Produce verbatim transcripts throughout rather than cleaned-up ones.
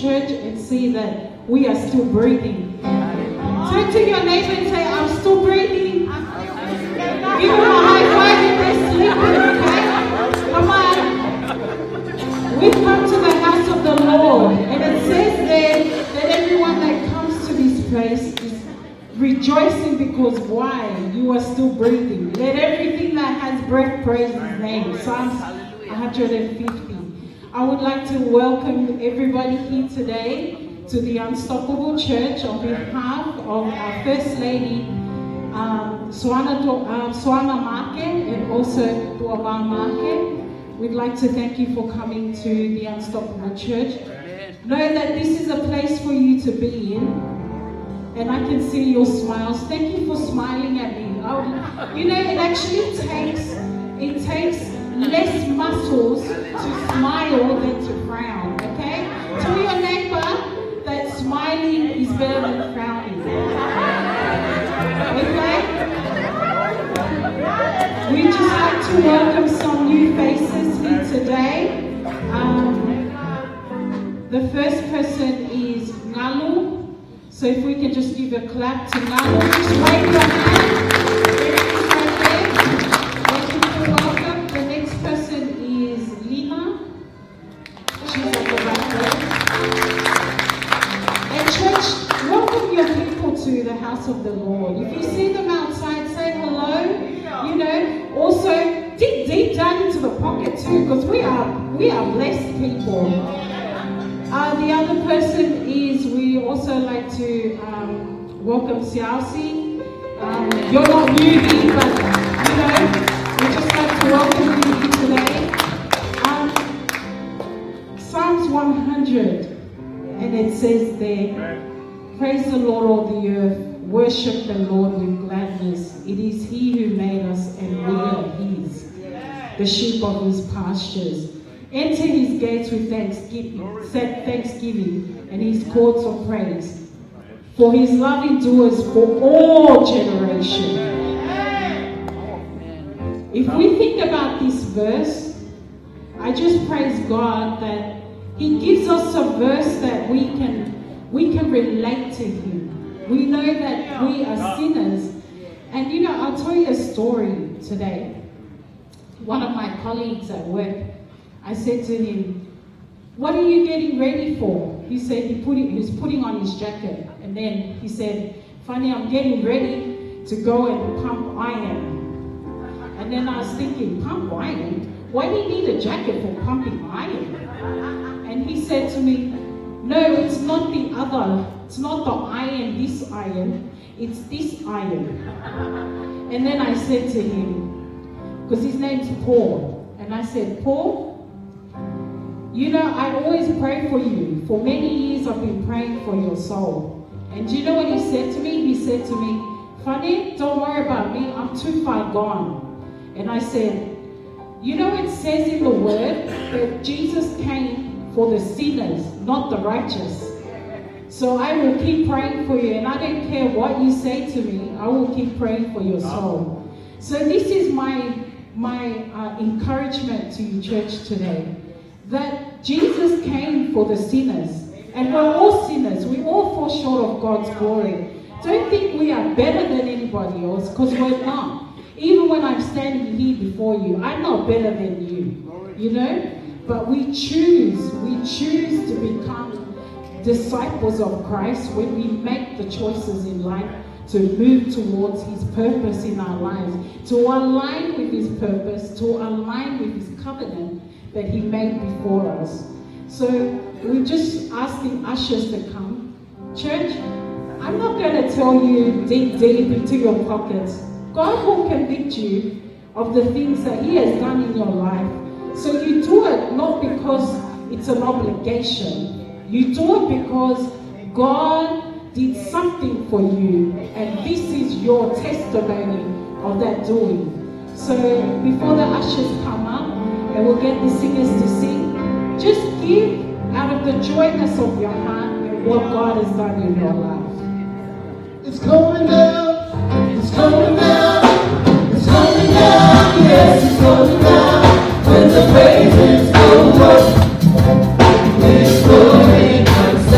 church and see that we are still breathing. Turn to your neighbor and say, "I'm still breathing." Give them a high five if they're sleeping, okay? Come on. We've come to the house of the Lord, and it says there that everyone that comes to this place is rejoicing because why? You are still breathing. Let everything that has breath praise his name. Psalms one hundred fifty. I would like to welcome everybody here today to the Unstoppable Church on behalf of our First Lady, um, Soana, To- um, Soana Maake, and also Tuava Maake. We'd like to thank you for coming to the Unstoppable Church. Know that this is a place for you to be in. And I can see your smiles. Thank you for smiling at me. Oh, you know, it actually takes it takes less muscles to smile than to frown. Okay? Tell your neighbor that smiling is better than frowning. Okay? We just like to welcome some new faces here today. Um, the first person is Ngalu. So if we can just give a clap to Ngalu, just wave your hand. There it is right there. Thank you for welcome. The next person is Lina. She's at the back there. And church, welcome your people to the house of the Lord. If you see them outside, say hello. You know, also dig deep down into the pocket too, because we are we are blessed people. Uh, the other person is we also like to um, welcome Siaosi. Um, you're not new here, but you know we just like to welcome you here today. Um, Psalms one hundred, and it says there, "Praise the Lord, all the earth. Worship the Lord with gladness. It is He who made us, and we are His, the sheep of His pastures. Enter His gates with thanksgiving, set thanksgiving, and His courts of praise. For His love endures for all generations." If we think about this verse, I just praise God that He gives us a verse that we can we can relate to Him. We know that we are sinners. And you know, I'll tell you a story today. One of my colleagues at work, I said to him, "What are you getting ready for?" He said he put it, he was putting on his jacket. And then he said, "Funny, I'm getting ready to go and pump iron." And then I was thinking, "Pump iron? Why do you need a jacket for pumping iron?" And he said to me, "No, it's not the other, it's not the iron, this iron, it's this iron." And then I said to him, because his name's Paul, and I said, "Paul, you know, I always pray for you. For many years I've been praying for your soul." And do you know what he said to me? He said to me, "Funny, don't worry about me. I'm too far gone." And I said, "You know, it says in the word that Jesus came for the sinners, not the righteous. So I will keep praying for you, and I don't care what you say to me, I will keep praying for your soul." So this is my my uh, encouragement to you, church, today, that Jesus came for the sinners, and we're all sinners. We all fall short of God's glory. Don't think we are better than anybody else, because we're not. Even when I'm standing here before you, I'm not better than you, you know? But we choose, we choose to become disciples of Christ when we make the choices in life to move towards His purpose in our lives, to align with His purpose, to align with His covenant that He made before us. So we just ask the ushers to come. Church, I'm not going to tell you dig deep into your pockets. God will convict you of the things that He has done in your life. So you do it not because it's an obligation. You do it because God did something for you, and this is your testimony of that doing. So before the ushers come up and we'll get the singers to sing, just give out of the joyness of your heart and what God has done in your life. It's coming down, it's coming down, it's coming down, yes, it's coming down. When the praises go up, His glory comes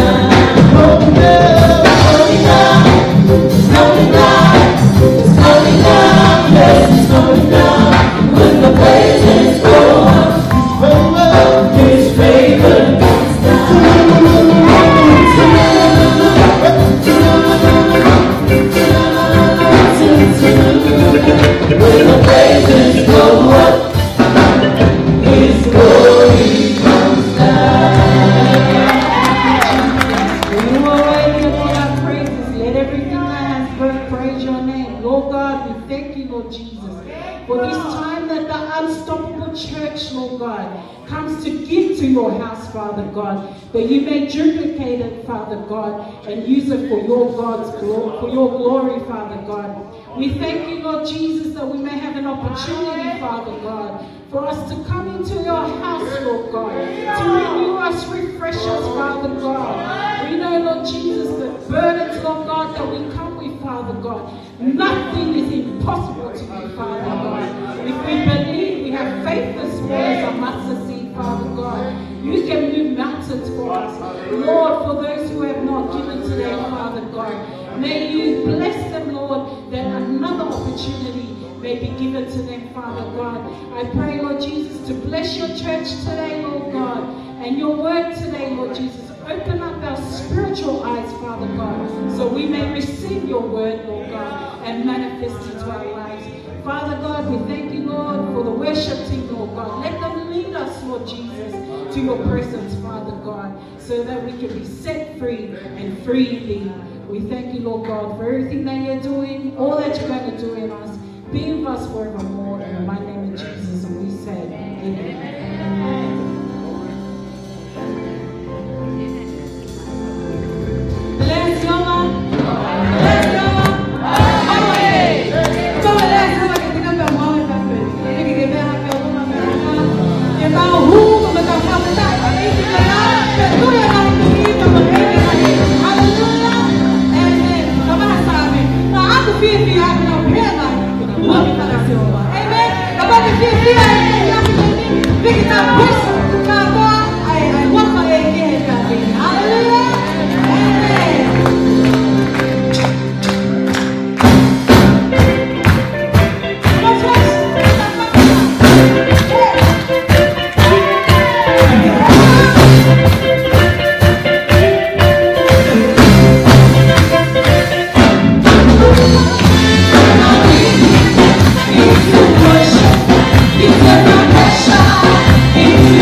Unstoppable Church, Lord God, comes to give to your house, Father God, that you may duplicate it, Father God, and use it for your God's glory, for your glory, Father God. We thank you, Lord Jesus, that we may have an opportunity, Father God, for us to come into your house, Lord God, to renew us, refresh us, Father God. We know, Lord Jesus, that burdens, Lord God, that we come with, Father God, nothing is impossible to you, Father God. If we believe, we have faith as small as a mustard seed, Father God, you can move mountains for us. Lord, for those who have not given today, Father God, may you bless them, Lord, that another opportunity may be given to them, Father God. I pray, Lord Jesus, to bless your church today, Lord God, and your word today, Lord Jesus. Open up our spiritual eyes, Father God, so we may receive your word, Lord God, and manifest it to our lives. Father God, we thank you, Lord, for the worship team, Lord God. Let them lead us, Lord Jesus, to your presence, Father God, so that we can be set free and free indeed. We thank you, Lord God, for everything that you're doing, all that you're going to do in us. Be with us forevermore in the mighty name of Jesus, and we say, Amen. Bless you, Lord. Bless you, Lord. Bless you, Lord. Haleluia. Amen. Ka maha sāme. Ka ʻoku fiefia ʻa e kau pehē mai. Amen. Ka ʻoku fiefia ʻa e kau pehē mai. Piki ta push. Ka ko ai ai. Waka e ke he ka. Haleluia. Amen.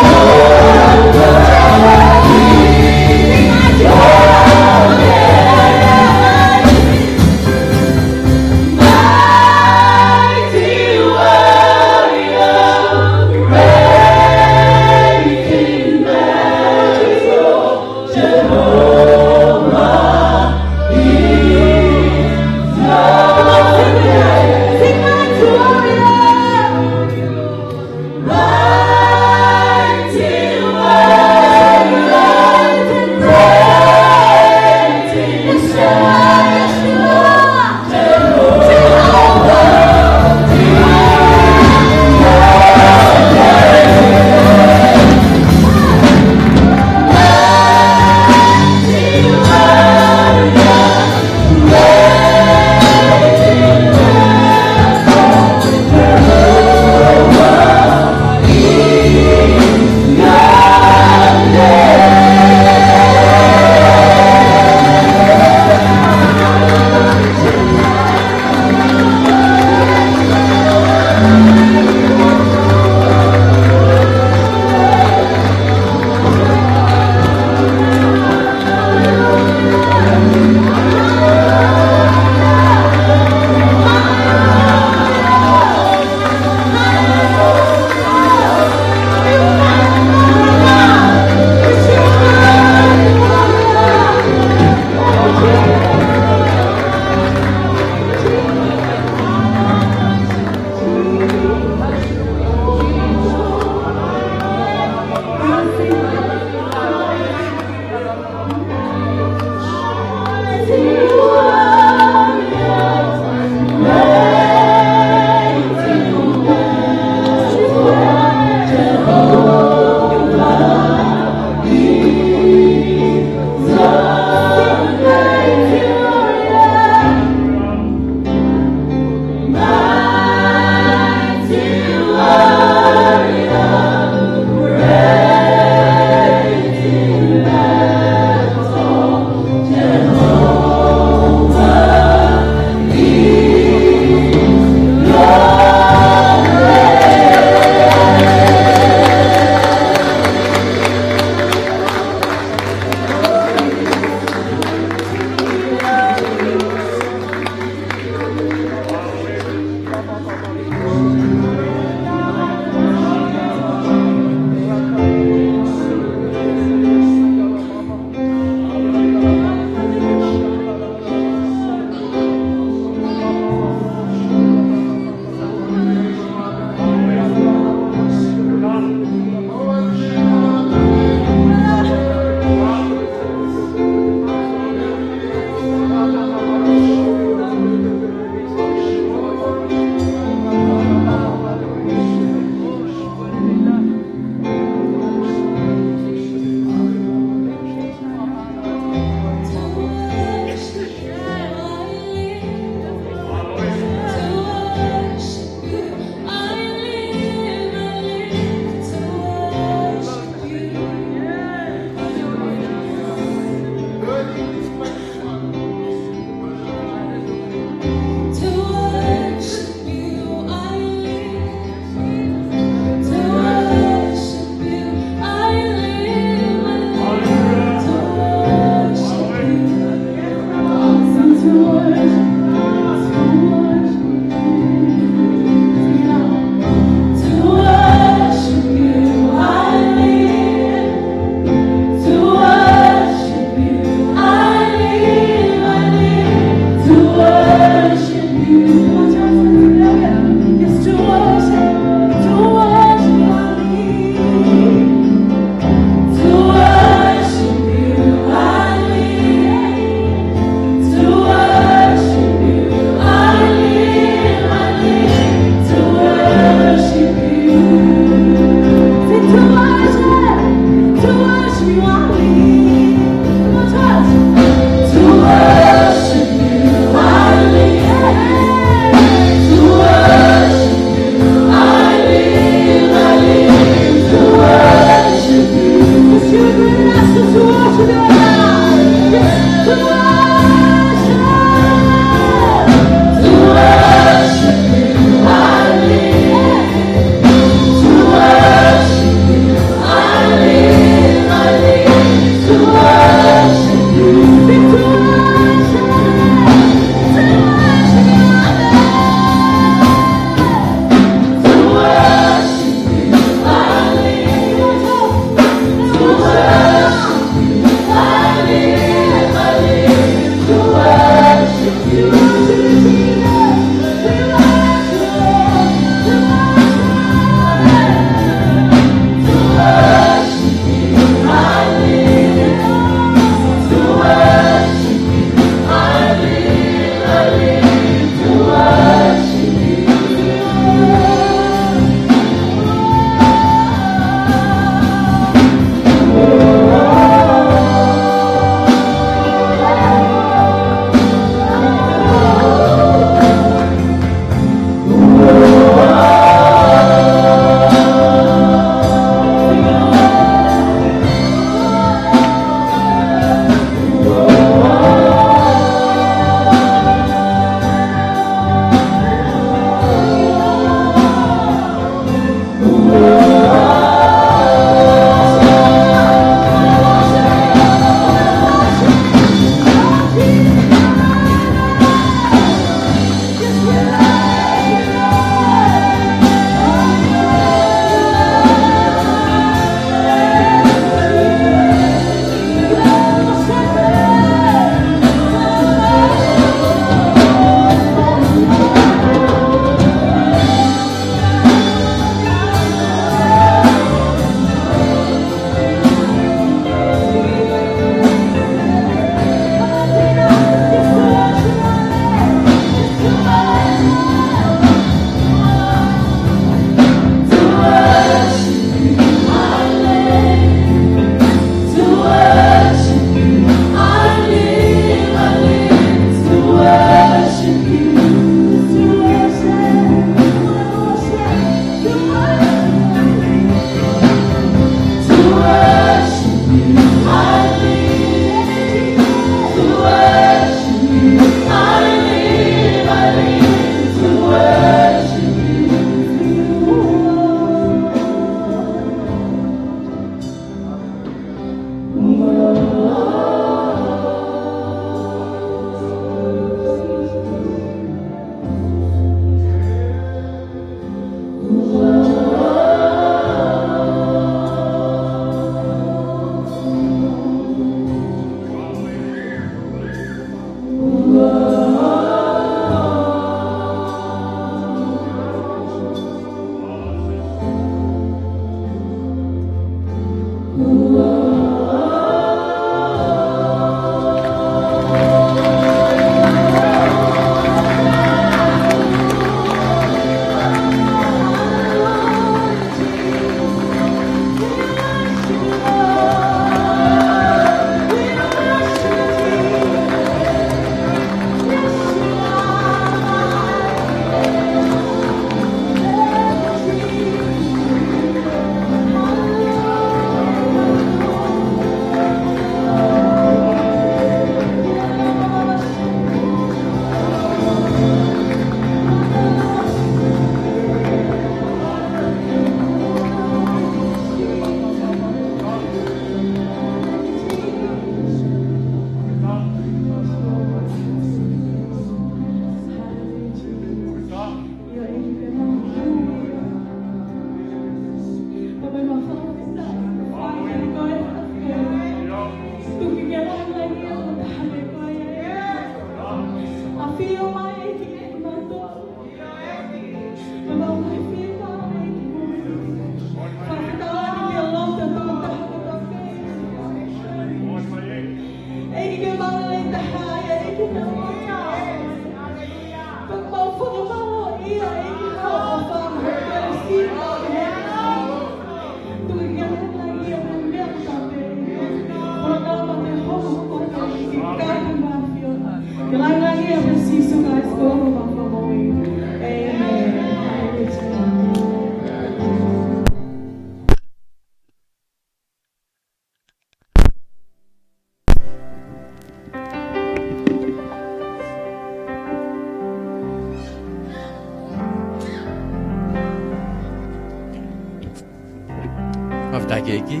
Taki eki,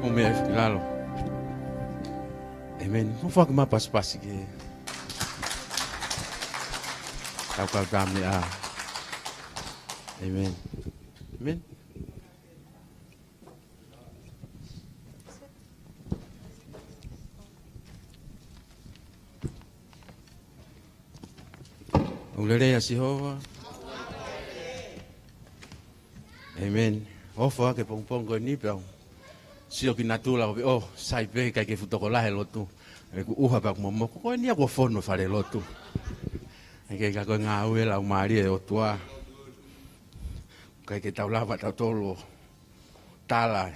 ʻo meʻa ʻi lalo. ʻĒmeni. Mo faki ma pasipasi ke. Tau kau tā meʻa. ʻĒmeni. ʻĒmeni. ʻOku lelei ʻa Sihova. ʻĒmeni. ʻOfa ke pongipongi ko eni pē ʻoku sio ki natula ʻo pehē, ʻō, sai pē, ʻikai ke fuʻu tokolahi e lotu. ʻOku ʻuha pē ʻoku momoko. Ko eni ia kuo fonu e fale lotu. ʻIkai ka ko e ngāue ʻa e Laumālie ʻo e ʻOtua. ʻIkai ke tau lava tautolu ʻo tala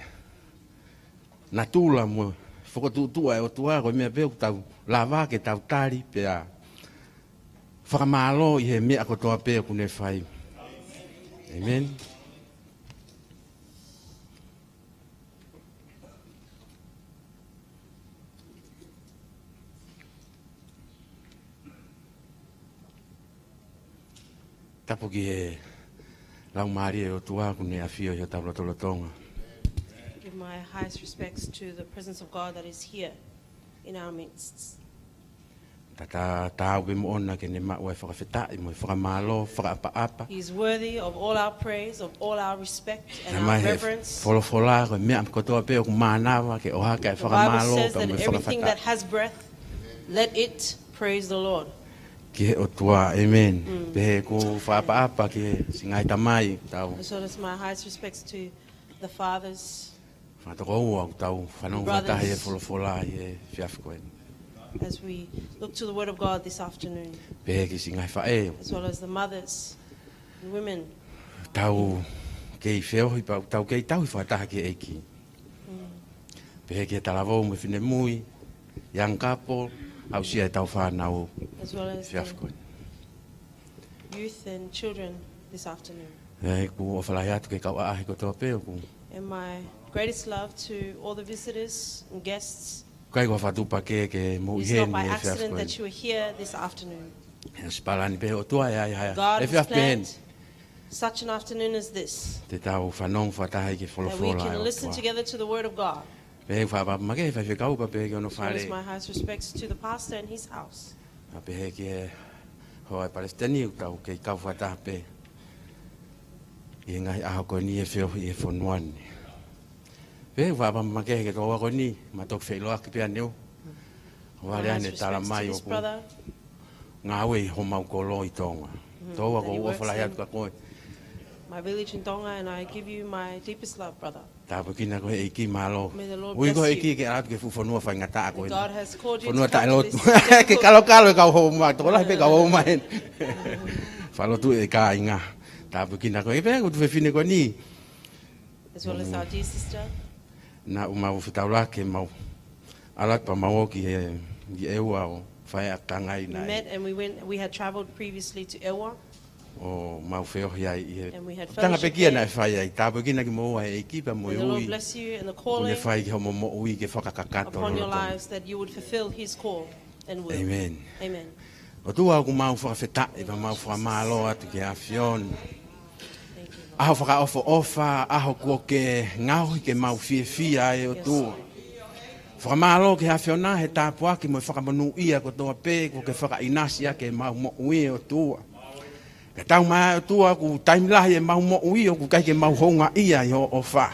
natula mo e fokotuʻutuʻu ʻa e ʻOtua, ko e meʻa pē ʻoku tau lava ke tau tali pea fakamālō ʻi he meʻa kotoa pē ʻoku ne fai. ʻĒmeni. Tapu ki he Laumālie ʻo e ʻOtua ʻoku ne ʻafio ʻi hotau lotolotonga. Give my highest respects to the presence of God that is here in our midst. Tatau pē moʻona ke ne maʻu ʻa e fakafetaʻi mo e fakamālō, fakaʻapaʻapa. He is worthy of all our praise, of all our respect and our reverence. Talamai ʻe he folofola, ko e meʻa kotoa pē ʻoku mānava ke ʻohake ʻa e fakamālō pea mo e fakafetaʻi. The Bible says that everything that has breath, let it praise the Lord. Ki he ʻOtua, ʻēmeni. Mm. Pea ʻoku ou fakaʻapaʻapa ki he siʻi ngaahi tamai, tau. As well as my highest respects to the fathers. Fakatokoua ʻoku tau fanongo fakataha he folofola ʻi he efiafi ko eni. As we look to the word of God this afternoon. Pea ki he siʻi ngaahi faʻē. As well as the mothers and women. Tau kei feohi pea tau kei tauhi fakataha ki he ʻEiki. Mm. Pea ki he talavou mo e finemui, young couple, aʻusia ʻetau fānau. As well as the efiafi ko eni. Youth and children this afternoon. ʻOku ou ʻofa lahi atu ki he kau ʻaʻahi kotoa pē ʻoku. And my greatest love to all the visitors and guests. ʻIkai ko ha fakatuʻupakē ke mou ʻi heni he efiafi ko eni. It's not by accident that you are here this afternoon. ʻOsi palani pē ʻe he ʻOtua ʻa e ʻaho ko eni. God has planned such an afternoon as this. Te tau fanongo fakataha ki he folofola ʻa e ʻOtua. That we can listen together to the word of God. Pea ʻoku ou fakaʻapaʻapa makehe ki he faifekau pea pehē ki hono fale. As well as my highest respects to the pastor and his house. Pea pehē ki he hoa ʻo e palesiteni ʻoku tau kei kau fakataha pē ʻi he ngaahi ʻaho ko eni he feohi ʻi he fonua ni. Pea ʻoku ou fakaʻapaʻapa makehe ki he tokoua ko eni, ma toki feʻiloaki pē ʻaneu. Vale ane talamai ʻoku ngāue ʻi homau kolo ʻi Tonga. Tokoua ʻoku ou ʻofa lahi atu kia koe. My village in Tonga, and I give you my deepest love, brother. Tāpuekina koe ʻe he ʻEiki, mālō. May the Lord bless you. Ui koe ʻEiki ke ʻalu atu ki he fuʻu fonua faingataʻa ko eni. God has called you to come to this difficult. Fonua taʻelotu. Ke kalokalo e kau homa, tokolahi pē kau homa eni. Fakalotu e kāinga. Tāpuekina koe. Pea ko e tuofefine ko eni. As well as our dear sister. Naʻa mau fetaulaki, mau ʻalu atu pea mau ō ki he, ki ʻEua ʻo fai ʻa e kangai nai. We met and we went, we had travelled previously to Ewa. ʻO mau feohi ai ʻi he tanga pekia naʻe fai ai. And we had fellowship there. Tāpuekina kimoua ʻe he ʻEiki pea mo e ui. May the Lord bless you and the calling upon your lives that you would fulfil his call and will. Kuo ne fai ki homo moʻui ke fakakakato e lolotonga. ʻĒmeni. Amen. ʻOtua ʻoku mau fakafetaʻi pea mau fakamālō atu ki he ʻAfiona. Thank you, Lord. ʻAho fakaʻofoʻofa, ʻaho kuo ke ngaohi ke mau fiefia ai ʻOtua. Yes, Lord. Fakamālō ki he ʻAfiona he tāpuaki mo e fakamonūʻia kotoa pē kuo ke fakaʻinasi ʻaki ʻemau moʻui ʻOtua. Ka tau mai ʻOtua ʻoku taimi lahi ʻemau moʻui ʻoku ʻikai ke mau houngaʻia ʻi hoʻo ʻofa.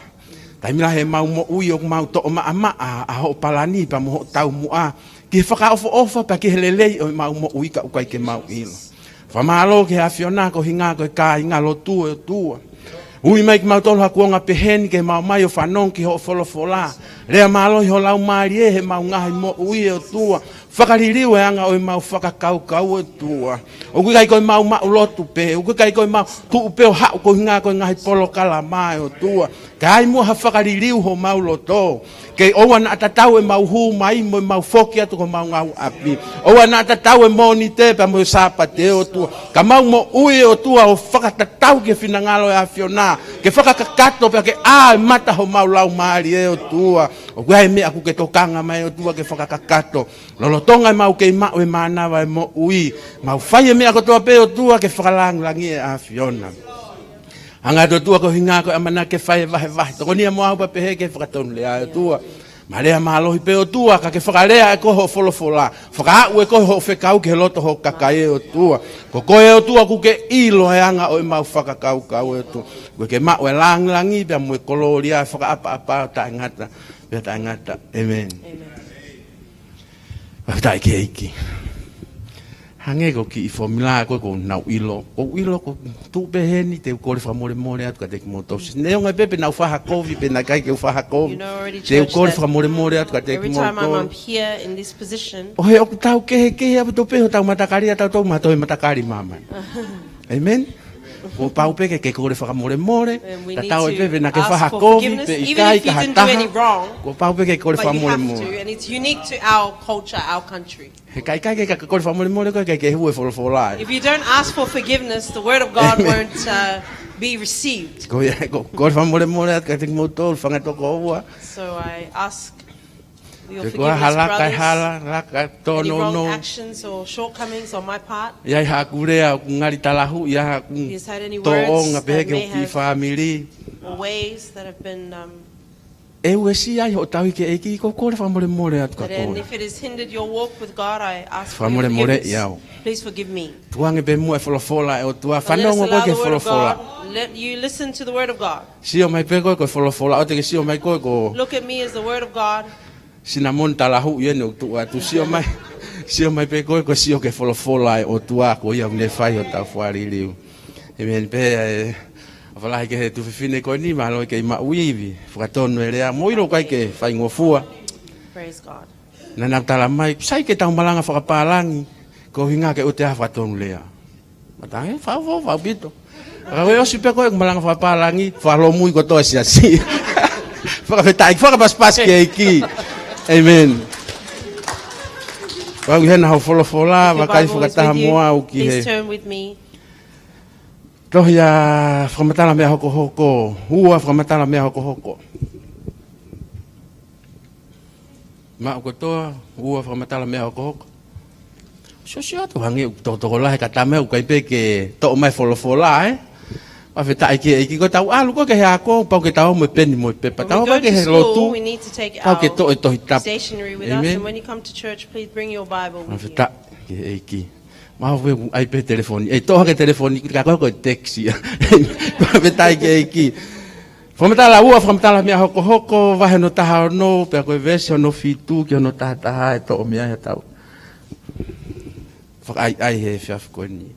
Taimi lahi ʻemau moʻui ʻoku mau toʻo maʻamaʻa ʻa hoʻo palani pea mo hoʻo taumuʻa ki he fakaʻofoʻofa pea ki he lelei ʻo ʻemau moʻui ka ʻoku ʻikai ke mau ʻilo. Fakamālō ki he ʻAfiona koeʻuhi ko e kāinga lotu ʻOtua. Ui mai kimautolu ha kuonga pehē ni ke mau ō mai ʻo fanongo ki hoʻo folofola. Lea mālohi ho Laumālie heʻemau ngaahi moʻui ʻOtua. Fakaliliu e anga ʻo ʻemau fakakaukau ʻOtua. ʻOku ʻikai ko ʻemau maʻulotu pē, ʻoku ʻikai ko ʻemau tuʻu pē ʻo haʻu koeʻuhi ko e ngaahi polokalama ʻOtua. Ka ʻi ai muʻa ha fakaliliu homau loto. Ke ʻoua naʻa tatau ʻemau hū mai mo ʻemau foki atu ki homau ngāue ʻapi. ʻOua naʻa tatau e Mōnite pea mo e Sāpate ʻOtua. Ka mau moʻui ʻOtua ʻo fakatatau ki he finangalo ʻo e ʻAfiona. Ke fakakakato pea ke ʻā e mata homau laumālie ʻOtua. ʻOku ʻi ai e meʻa ʻoku ke tokanga mai ʻOtua ke fakakakato. Lolotonga ʻemau kei maʻu e mānava e moʻui. Mau fai e meʻa kotoa pē ʻOtua ke fakalāngilangiʻi e ʻAfiona. Hanga atu ʻOtua ko e hinga ko e ʻamanaki ke fai e vahevahe. Tokonia mo au pea pehē ki he fakatonulea ʻa e ʻOtua. Mo e lea mālohi pē ʻOtua, ka ke fakalea ʻe koe hoʻo folofola. Fakaaʻu ʻe koe hoʻo fekau ki he loto ʻo ho kakai ʻe ʻOtua. Ko koe ʻOtua ʻoku ke ʻilo e anga ʻo ʻemau fakakaukau ʻe ʻOtua. ʻOku ke maʻu e langilangi pea mo e kolōlia ʻo e fakaʻapaʻapa ʻo taʻengata pea taʻengata. ʻĒmeni. ʻĒmeni. Fakafetaʻi ki he ʻEiki. Hangē ko e kiʻi fōmula ko ē ʻoku nau ʻilo. ʻOku ou ʻilo ʻoku tuʻu pē heni te u kole fakamolemole atu kiate kimoutolu. Neongo pē pe naʻa ku fai ha kovi pe naʻe ʻikai ke u fai ha kovi. You know already, te u church, kole that fakamolemole atu kiate kimoutolu. Every time I'm up here in this position, ʻo he ʻoku tau kehekehe ʻaupito pē hotau matakali ʻatautolu mo e matakali ʻa māmani. ʻĒmeni. Kuo pau pē ke ke kole fakamolemole. And we need to ask for forgiveness, tatau ai pē pe naʻa ke fai ha kovi pe ʻikai, ka ha taha. Even if you didn't do any wrong, kuo pau pē ke ke kole fakamolemole. But you have to, and it's unique to our culture, our country. He ka ʻikai ke ke kole fakamolemole, ʻoku ʻikai ke hū e folofola ē. If you don't ask for forgiveness, the word of God, ʻĒmeni, won't, uh, be received. Ko ia, ko, kole fakamolemole atu kiate kimoutolu, fanga tokoua. So I ask your forgiveness, brothers. Pe ko ha laka ʻi hala, laka tōnounou. Any wrong actions or shortcomings on my part? ʻI ai haʻaku lea ʻoku ngali talahuʻi ai haʻaku tōʻonga pehē ki hoku kiʻi fāmili. If there's any words that may have, or ways that have been, um, ʻe uesia ai hoʻo tauhi ki he ʻEiki, ʻoku ou kole fakamolemole atu kiate koe. But then if it has hindered your walk with God, I ask for your forgiveness. Fakamolemoleʻi au. Please forgive me. Tukuange pē muʻa e folofola ʻa e ʻOtua. Fanongo koe ki he folofola. But let us allow the word of God. Let you listen to the word of God. Sio mai pē koe ko e folofola, ʻoua te ke sio mai koe ko e sinamoni talahuʻi eni ʻoku tuʻu atu. Look at me as the word of God. Sio mai, sio mai pē koe ko e sio ki he folofola ʻa e ʻOtua, ko ia ʻoku ne fai hotau fakaliliu. ʻĒmeni. Pea ʻe, ʻofa lahi ki he tuofefine ko eni, mahalo ʻoku kei maʻu ivi, fakatonu e lea, mou ʻilo ʻoku ʻikai ke faingofua. Praise God. Naʻa nau tala mai, sai ke tau malanga fakapālangi, ko e ʻuhinga ke ʻoua te ʻi ai ha fakatonulea. Matangi, fau, fau, fau ʻaupito. Ka ko e ʻosi pē ko e malanga fakapālangi, fakalomui kotoa e siasi. Fakafetaʻi, fakapasipasi ki he ʻEiki. ʻĒmeni. Kau ʻi hena hoʻo folofola, vakai fakataha mo au ki he. If your Bible is with you, please turn with me. Tohi ʻa Fakamatala Meʻa Hokohoko, ua Fakamatala Meʻa Hokohoko. Maʻu kotoa, ua Fakamatala Meʻa Hokohoko. Siosio atu hangē ʻoku tokotokolahi ka tama ʻoku ʻikai pē ke toʻo mai folofola, ē? Fakafetaʻi ki he ʻEiki, ko ʻetau ʻalu ko ē ki he ako, pau ke tau mo e peni mo e pepa. When we go to school, we need to take our stationery with us, and when you come to church, please bring your Bible with you. Tau pē ke he lotu. Pau ke toʻo e Tohi Tapu. ʻĒmeni. Fakafetaʻi ki he ʻEiki. Mahalo ʻoku ʻi ai pē telefoni. ʻE toʻo hake telefoni, ka ko e, ko e text ia. Fakafetaʻi ki he ʻEiki. Fakamatala ua, Fakamatala Meʻa Hokohoko, vahe hono taha ono, pea ko e veesi hono fitu ki hono taha taha ʻe toʻo mei ai haʻatau fakaʻaiʻai he efiafi ko eni.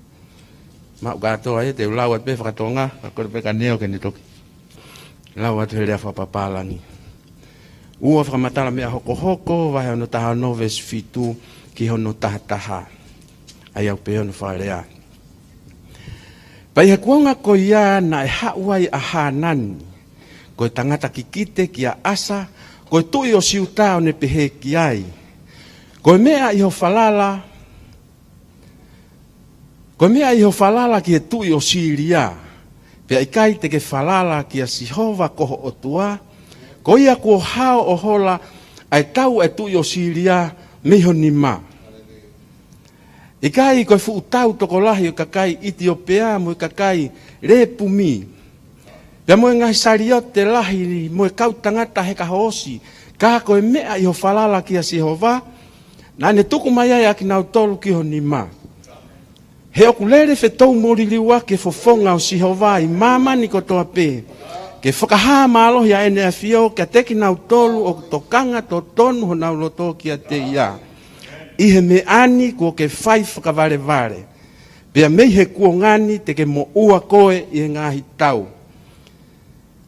Maʻu kātoa ia, te u lau atu pē fakatonga, ka kole pē kia Neo ke ne toki lau atu he lea fakapapālangi. Ua Fakamatala Meʻa Hokohoko, vahe hono taha ono veesi fitu ki hono taha taha. ʻA ia ʻoku pehē hono fakalea. Pea ʻi he kuonga ko ia naʻe haʻu ai ʻa Hānani, ko e tangata kikite, kia ʻAsa, ko e tuʻi ʻo Siuta, ʻo ne pehē ki ai, Ko e meʻa ʻi hoʻo falala, ko e meʻa ʻi hoʻo falala ki he tuʻi ʻo Sīlia, pea ʻikai te ke falala kia Sihova ko ho ʻOtua, ko ia kuo hao ʻo hola ʻa e tau ʻa e tuʻi ʻo Sīlia mei ho nima. ʻIkai ko e fuʻu tau tokolahi ʻo e kakai ʻItiopea mo e kakai Lēpumi, pea mo e ngaahi saliote lahi mo e kau tangata heka hoosi, ka ko e meʻa ʻi hoʻo falala kia Sihova, naʻa ne tuku mai ai ʻa kinautolu ki ho nima. He ʻoku lele fetoumou liliu ʻaki e fofonga ʻo Sihova ʻi māmani kotoa pē, ke fakahā mālohi ʻa ʻEne ʻAfio kiate kinautolu ʻoku tokanga totonu honau loto kiate ia, ʻi he meʻa ni kuo ke fai fakavalevale, pea mei he kuonga ni te ke moʻua koe ʻi he ngaahi tau.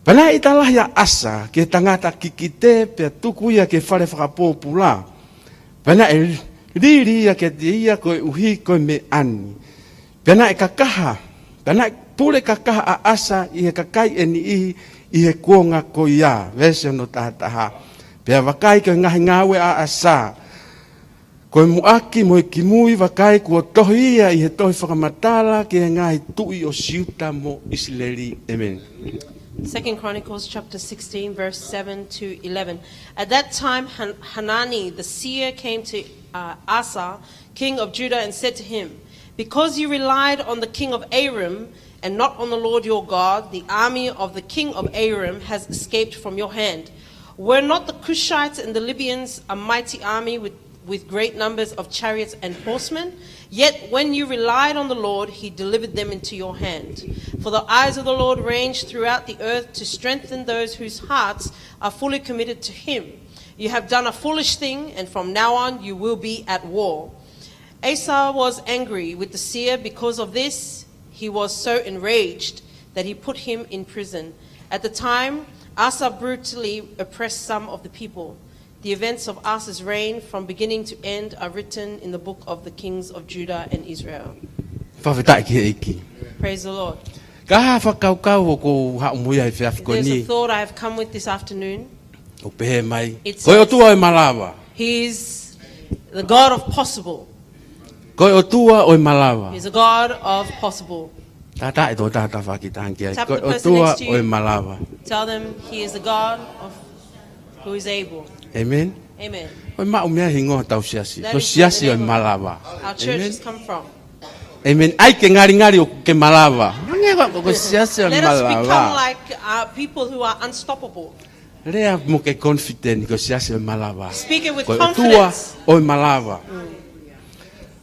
Pea naʻe ʻita lahi ʻa ʻAsa ki he tangata kikite, pea tuku ia ki he fale fakapōpula. Pea naʻe lili ia kiate ia koeʻuhi ko e meʻa ni. Pea naʻe kakaha, pea naʻe pule kakaha ʻa ʻAsa ʻi he kakai ʻe niʻihi ʻi he kuonga ko ia. Veesi hono taha taha. Pea vakai, ko e ngaahi ngāue ʻa ʻAsa, ko e muʻaki mo e kimui, vakai, kuo tohi ia ʻi he tohi fakamatala ki he ngaahi tuʻi ʻo Siuta mo ʻIsileli. ʻĒmeni. Second Chronicles chapter sixteen, verse seven to eleven. At that time, Han-, Hanani the seer came to, uh, Asa, king of Judah, and said to him, Because you relied on the king of Aram and not on the Lord your God, the army of the king of Aram has escaped from your hand. Were not the Cushites and the Libyans a mighty army with, with great numbers of chariots and horsemen? Yet when you relied on the Lord, he delivered them into your hand. For the eyes of the Lord range throughout the earth to strengthen those whose hearts are fully committed to him. You have done a foolish thing, and from now on you will be at war. Asa was angry with the seer because of this. He was so enraged that he put him in prison. At the time, Asa brutally oppressed some of the people. The events of Asa's reign from beginning to end are written in the book of the kings of Judah and Israel. Fakafetaʻi ki he ʻEiki. Praise the Lord. Ko e fakakaukau ʻoku ou haʻu mo ia he efiafi ko eni. There's a thought I have come with this afternoon. ʻOku pehē mai. It says, ko e ʻOtua ʻo e malava. He is the God of possible. Ko e ʻOtua ʻo e malava. He's a God of possible. Tātā e tokotaha tafaʻaki taha ki ai. Tap the person next to you. Ko e ʻOtua ʻo e malava. Tell them he is the God of who is able. Amen. Amen. Ko e maʻu mei ai e hingoa hotau siasi. That is where the name of our church has come from. Ko e siasi ʻo e malava. Amen. ʻAi ke ngalingali ʻoku ke malava. Hangē ko e siasi ʻo e malava. Let us become like, uh, people who are unstoppable. Lea mo ke confident ko e siasi ʻo e malava. Speak it with confidence. Ko e ʻOtua ʻo e malava. Mm.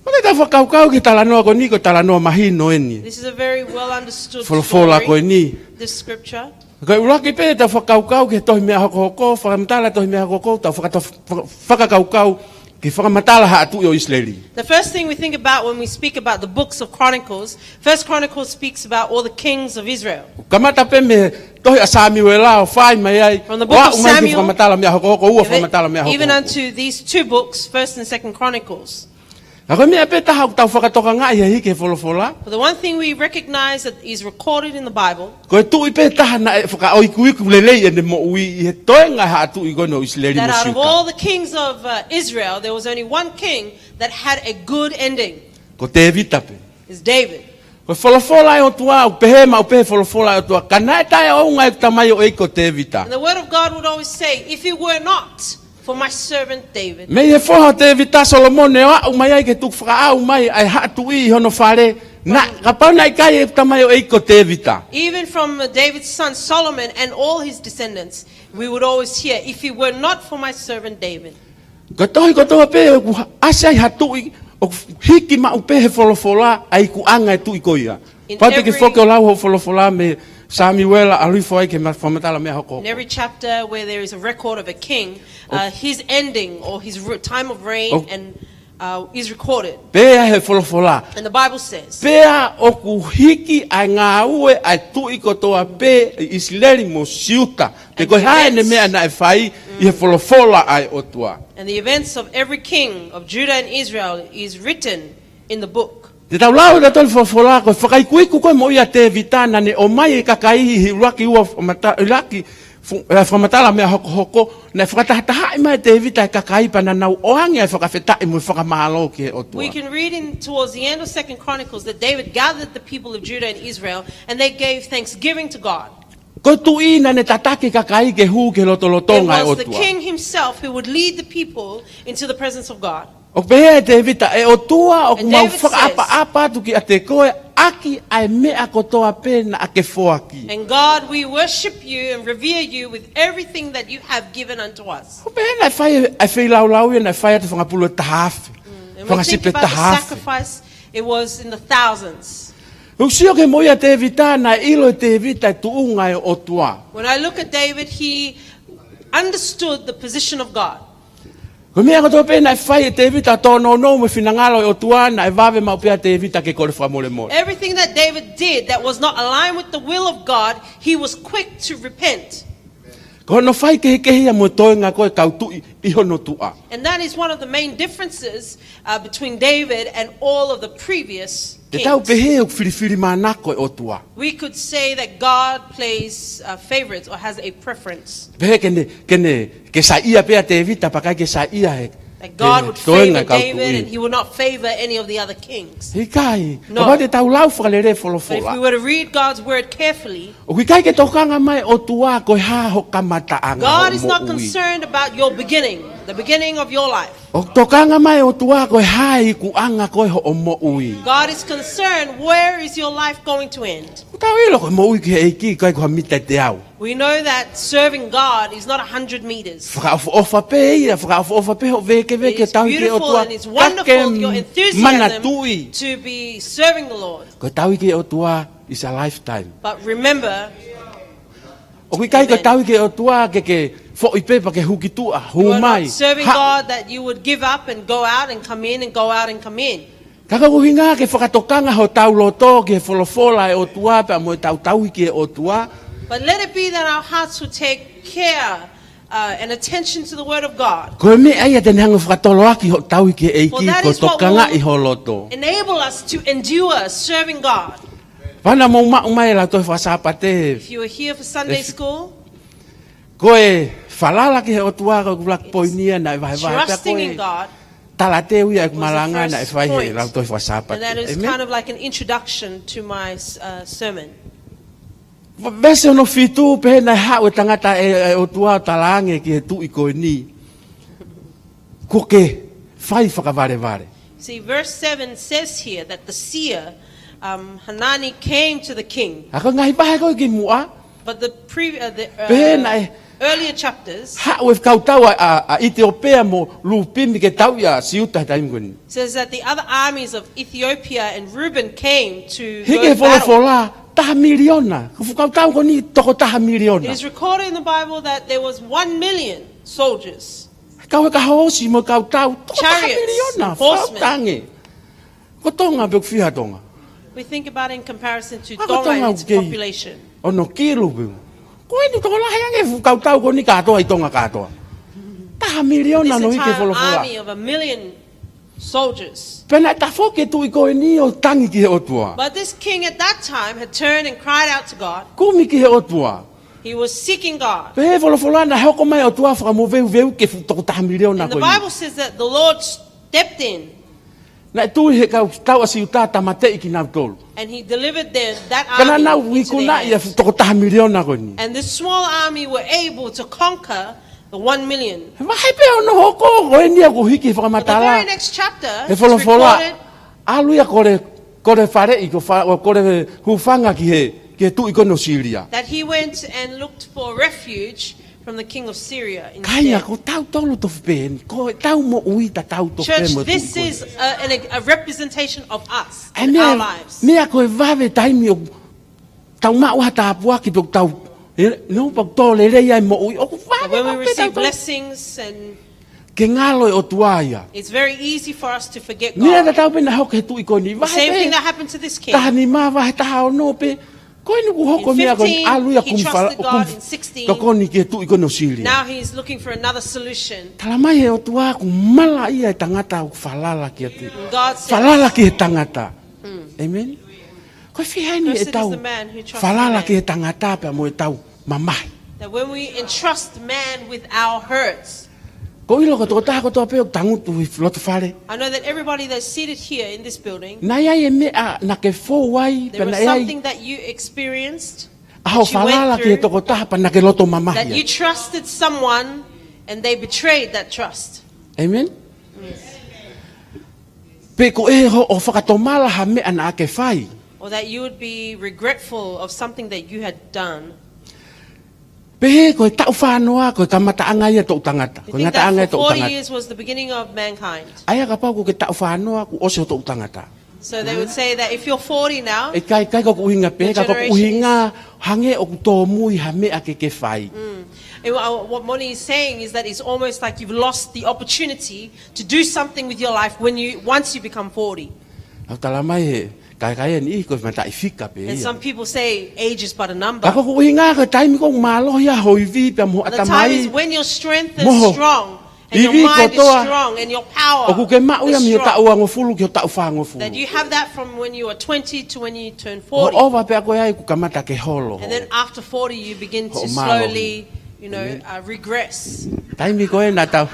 Ko e tau fakakaukau ki he talanoa ko eni, ko e talanoa mahino eni. This is a very well understood story. Folofola ko eni. This scripture. Ko e ʻuluaki pē tau fakakaukau ki he tohi Meʻa Hokohoko, fakamatala tohi Meʻa Hokohoko, tau fakato-, faka-, fakakaukau ki he fakamatala haʻa tuʻi ʻo ʻIsileli. The first thing we think about when we speak about the books of Chronicles, First Chronicles speaks about all the kings of Israel. Kamata pē mei he tohi ʻa Samiuela ʻo fai mai ai. From the book of Samuel, ʻo aʻu mai ki he fakamatala Meʻa Hokohoko, ua fakamatala Meʻa Hokohoko. Even unto these two books, First and Second Chronicles. Ka ko e meʻa pē taha ʻoku tau fakatokangaʻi he hiki he folofola. But the one thing we recognize that is recorded in the Bible, ko e tuʻi pē taha naʻe fakaʻoikuiku lelei ʻene moʻui ʻi he toenga haʻa tuʻi ko eni ʻo ʻIsileli mo Siuta. That out of all the kings of, uh, Israel, there was only one king that had a good ending. Ko Tēvita pē. Is David. Ko e folofola ʻa e ʻOtua, ʻoku pehē maʻu pē he folofola ʻa e ʻOtua. Ka naʻe taʻeʻounga ʻeku tamaioʻeiki ko Tēvita. And the word of God would always say, "If it were not for my servant David." Mei he foha ʻo Tēvita, Solomone, ʻo aʻu mai ai ki he tukufakaʻau mai ʻa e haʻa tuʻi ʻi hono fale, naʻa, kapau naʻe ʻikai ʻeku tamaioʻeiki ko Tēvita. Even from, uh, David's son Solomon and all his descendants, we would always hear, "If it were not for my servant David." Ko e tohi kotoa pē ʻoku ʻasi ai ha tuʻi, ʻoku hiki maʻu pē he folofola ʻa e ikuʻanga e tuʻi ko ia. Pau te ke foki ʻo lau hoʻo folofola mei Samiuela ʻalu hifo ai ki he ma-, fakamatala Meʻa Hokohoko. In every chapter where there is a record of a king, uh, his ending or his re-, time of reign and, uh, is recorded. Pehē he folofola. And the Bible says, pea ʻoku hiki ʻa e ngāue ʻa e tuʻi kotoa pē ʻi ʻIsileli mo Siuta. Pe ko e hā ʻene meʻa naʻe fai ʻi he folofola ʻa e ʻOtua. And the events of every king of Judah and Israel is written in the book. Te tau lau ʻe tautolu e folofola, ko e fakaikuiku ko ē moʻui ʻa Tēvita naʻa ne ʻomai e kakai ʻi he ʻuluaki ua fakamata-, ʻuluaki fu-, eh, fakamatala Meʻa Hokohoko, naʻe fakatahatahaʻi mai ʻe Tēvita e kakai pea naʻa nau ʻoange ʻa e fakafetaʻi mo e fakamālō ki he ʻOtua. We can read in towards the end of Second Chronicles that David gathered the people of Judah and Israel and they gave thanksgiving to God. Ko e tuʻi naʻa ne tataki e kakai ke hū ki he lotolotonga ʻo e ʻOtua. It was the king himself who would lead the people into the presence of God. ʻOku pehē ʻe Tēvita, ʻe ʻOtua, ʻoku mau fakaʻapaʻapa atu kiate koe ʻaki ʻa e meʻa kotoa pē naʻa ke foaki. And David says, "And God, we worship you and revere you with everything that you have given unto us." ʻOku pehē naʻe fai ʻa e feilaulau ia naʻe fai atu fanga pulu ʻe taha afe. Mm, and we think about the sacrifice, it was in the thousands. Fanga sipe taha afe. ʻOku sio ki he moʻui ʻa Tēvita, naʻe ʻilo ʻe Tēvita e tuʻunga ʻo e ʻOtua. When I look at David, he understood the position of God. Ko e meʻa kotoa pē naʻe fai ʻe Tēvita ʻoku tōnounou mo e finangalo ʻo e ʻOtua, naʻe vave maʻu pē ʻa Tēvita ke kole fakamolemole. Everything that David did that was not aligned with the will of God, he was quick to repent. Ko hono faikehekehe ia mo e toenga ko ē e kau tuʻi ʻi hono tuʻa. And that is one of the main differences, uh, between David and all of the previous kings. Te tau pehē ʻoku filifilimānako e ʻOtua. We could say that God plays, uh, favorites or has a preference. Pehē ke ne, ke ne, ke saiʻia pē ʻa Tēvita, pea ʻikai ke saiʻia he, he toenga e kau tuʻi. That God would favor David and he would not favor any of the other kings. ʻIkai. No. Kapau te tau lau fakalelei e folofola. But if we were to read God's word carefully, ʻoku ʻikai ke tokanga mai e ʻOtua ko e hā ho kamataʻanga ʻo e moʻui. God is not concerned about your beginning. The beginning of your life. ʻOku tokanga mai ʻOtua ko e hā e ikuʻanga ko ē hoʻo moʻui. God is concerned, where is your life going to end? ʻOku tau ʻilo ko e moʻui ki he ʻEiki, ʻikai ko ha mita ʻe teau. We know that serving God is not a hundred meters. Fakaʻofoʻofa pē ia, fakaʻofoʻofa pē hoʻo vēkeveke It is tauhi ki he beautiful ʻOtua. and it's wonderful, Ka ke your enthusiasm manatuʻi. To be serving the Lord. Ko e tauhi ki he ʻOtua is a lifetime. But remember, ʻOku ʻikai ko e Amen. Tauhi ki he ʻOtua ke ke foʻi pē pea ke huki tuʻa, You hū are mai. not serving Ha- God that you would give up and go out and come in and go out and come in. Ka ko e ʻuhinga ke fakatokanga hotau loto ki he folofola ʻa e ʻOtua pea mo ʻetau tauhi ki he ʻOtua. But let it be that our hearts will take care uh, and attention to the word of God. Ko e meʻa ia te ne hanga ʻo fakatoloaki hoʻo tauhi ki he For ʻEiki, that ko e is what tokangaʻi will ho loto. Enable us to endure serving God. Pea naʻa mou maʻu mai e lautohi fakasāpate. If you were here for Sunday If- school, Ko e falala ki he ʻOtua ko e kulaki poini ia naʻe vahevahe pea ko trusting in e God talateu ia ʻeku was the malanga first naʻe fai he point. lautohi fakasāpate. And that is Amen. Kind of like an introduction to my uh, sermon. Veesi hono fitu, pehē naʻe haʻu e tangata ʻa e, ʻa e ʻOtua ʻo talaange ki he tuʻi ko eni, kuo ke fai fakavalevale. See, verse seven says here that the seer, um, Hanani, came to the king. ʻA ko e ngaahi vahe ko ē ki muʻa, But the, pre- uh, the Pehē uh, naʻe earlier chapters haʻu e kautau ʻa, ʻa, ʻa ʻItiopea mo Lupimi ke tauʻi ʻa Siuta he taimi ko eni. Says that the other armies of Ethiopia and Reuben came to Hiki go he to battle. Folofola, taha miliona. Ko e fuʻu kautau ko eni toko taha miliona. It is recorded in the Bible that there was one million soldiers. Kau he kahosi mo e kautau, toko taha Chariots, miliona. horsemen. Fakatange. Ko Tonga pē ʻoku fiha Tonga. We think about it in comparison to Ka ko Tonga and Tonga its ʻoku kei population. ono kilu pē. Ko eni tokolahi ange e fuʻu kautau ko eni kātoa ʻi Tonga kātoa. Taha miliona This naʻe hiki he entire Folofola. Army of a million soldiers. Pea naʻe tafoki e tuʻi ko eni ʻo tangi ki he ʻOtua. But this king at that time had turned and cried out to God. Kumi ki he ʻOtua. He was seeking God. Pehē he Folofola naʻe hoko mai e ʻOtua ʻo fakamoveuveuki e fuʻu toko taha miliona And the ko eni. Bible says that the Lord stepped in Naʻe tui he kautau ʻa Siuta ʻo tāmateʻi kinautolu. and he delivered them, that Ka naʻa nau army into their ikunaʻi e hands. fuʻu toko taha miliona ko eni. And this small army were able to conquer the one million. He vahe pē hono hoko, ko eni ia kuo hiki he But the fakamatala. Very next chapter, He it's Folofola, recorded ʻalu ia ʻo kole, kole faleʻi, ko fa-, ʻo kole hūfanga ki he, ki he tuʻi ko eni ʻo Sīlia. That he went and looked for refuge from the king of Syria Kāinga, instead. ko tautolu tofu pē eni, ko ʻetau moʻui tatau tofu pē Church, mo e this tuʻi ko eni. Is a, an, a representation of us ʻAi and meʻa, our lives. Meʻa ko e vave taimi ʻoku tau maʻu ha tāpuaki pe ʻoku tau, e, no, pe ʻoku tō lelei ai e moʻui, ʻoku vave When we pē receive tautolu. Blessings and Ke ngalo e ʻOtua ia. It's very easy for us to forget Meʻa God. Tatau pē naʻe hoko he tuʻi ko eni. The same thing that happened to this king. Taha nima, vahe taha ono pē. Ko eni kuo hoko In e meʻa ko eni, fifteen, ʻalu ia he ʻo kumi fala-, trusted ʻo God kumi in sixteen. Tokoni ki he tuʻi ko eni ʻo Sīlia. Now he's looking for another solution. Talamai he ʻOtua kuo mala ia e tangata ʻoku falala kiate. And God says, Falala ki he tangata. Amen. Ko e fiha eni Blessed is ʻetau the man who trusts falala the man. Ki he tangata pea mo ʻetau mamahi. That when we entrust man with our hurts, ʻOku ou ʻilo ko e tokotaha kotoa pē ʻoku tangutu ʻi loto fale, I know that everybody that's seated here in this building, naʻe ʻi ai e meʻa naʻa ke fou ai, there pea was naʻe ʻi ai something that you experienced, ʻa hoʻo that you went falala ki he through, tokotaha pea naʻa ke loto mamahi that you ai. Trusted someone and they betrayed that trust. Amen. Pe ko e hoʻo fakatomala ha meʻa naʻa ke fai. Or that you would be regretful of something that you had done. Pehē ko e taʻu fānoa, ko e kamataʻanga ia ʻo e toʻu tangata. You Ko e think ngataʻanga ia that ʻo e for toʻu forty tangata. Years was the beginning of mankind. ʻA ia kapau ʻoku ke taʻu fānoa, kuo ʻosi hoʻo toʻu tangata. So they would say that if you're forty now, ʻIkai, ʻikai ko ʻeku ʻuhinga pē, The ka ko ʻeku generation is ʻuhinga hangē ʻoku tōmui ha meʻa ke ke fai. And what what Moni is saying is that it's almost like you've lost the opportunity to do something with your life when you, once you become forty. ʻOku talamai he, kae, kae ʻi ai e niʻihi ko e mataʻi fika pē And ia. Some people say age is but a number. Ka ko ʻeku ʻuhinga ko e taimi ʻoku mālohi ai hoʻo ivi pea mo hoʻo But the time is ʻatamai, when your strength mo is hoʻo strong and your ivi mind is kotoa, strong and your power ʻoku ke maʻu ia is mei he strong, taʻu hongofulu ki he taʻu fāngofulu. That you have that from when you were twenty to when you turn ʻO forty. ʻova pea ko ē ai kuo kamata ke holo. And then after forty, you begin to Hoʻo mālohi. Slowly, you know, uh, regress. Taimi ko ē naʻa tau,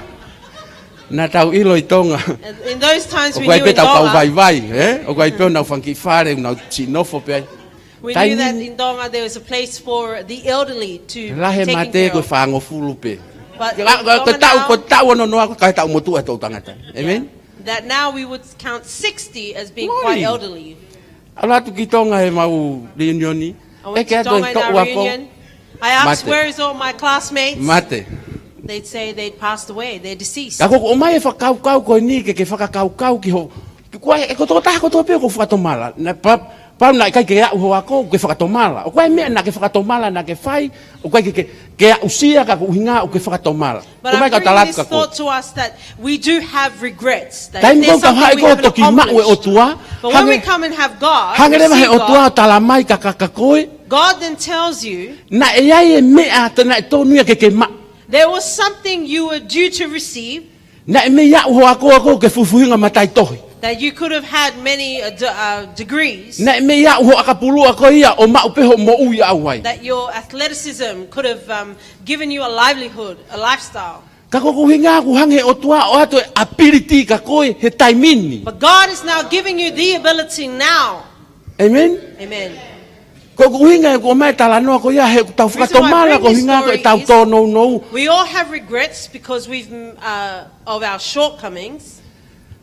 naʻa tau ʻilo ʻi Tonga. And in those times when ʻOku ʻi ai you pē were in ʻetau kau Tonga, vaivai, ē? ʻOku ʻi ai pē ʻenau fanga kiʻi fale, ʻenau siʻi nofo pē ai. we Taimi knew that ni, in Tonga there was a place for the elderly to lahi e take mate care ko e of. Fāngofulu pē. But in Tonga now, ko e taʻu ono noa ko e taʻu motuʻa e toʻu tangata. Amen? That now we would count sixty as being quite elderly. ʻAlu atu ki Tonga he mau reunion. I went to Tonga in our reunion. I asked, "Where is all my classmates?" Mate. They'd say they'd passed away. They're deceased. Ka ko ʻoku ʻomai e fakakaukau ko eni ke ke fakakaukau ki ho. Ko e, ko e tokotaha kotoa pē ʻoku fakatomala. Naʻe pa-, pau naʻe ʻikai ke aʻu ho ako ke fakatomala. ʻOku ʻi ai e meʻa naʻa ke fakatomala naʻa ke fai, ʻoku ʻikai ke, ke, ke aʻusia ka ko e ʻuhinga ʻoku ke fakatomala. But I'm bringing this thought to us that we do have regrets, that if there's something we haven't accomplished, but when we come and have God, we see God, taimi ko ē ʻoku tau haʻi ko e toki maʻu e ʻOtua, hangē leva he ʻOtua ʻo tala mai ka, ka, ka ko e. God then tells you, naʻe ʻi ai e meʻa te naʻe tonu ia ke ke maʻu. There was something you were due to receive. Naʻe mei aʻu ho ako ko ē ke fufuhinga mataʻitohi. That you could have had many, uh, d-, uh, degrees. Naʻe mei aʻu ho ʻakapulu ko ia ʻo maʻu pē hoʻo moʻui ʻauai. That your athleticism could have, um, given you a livelihood, a lifestyle. Ka ko e ʻuhinga ʻoku hanga he ʻOtua ʻo ʻoatu e ability kia koe he taimi ni. But God is now giving you the ability now. Amen? Amen. Ko e ʻuhinga ʻoku ʻomai e talanoa ko ia he ʻoku tau fakatomala ko e ʻuhinga ko ʻetau tōnounou. The reason why I bring these stories, we all have regrets because we've, mm, uh, of our shortcomings.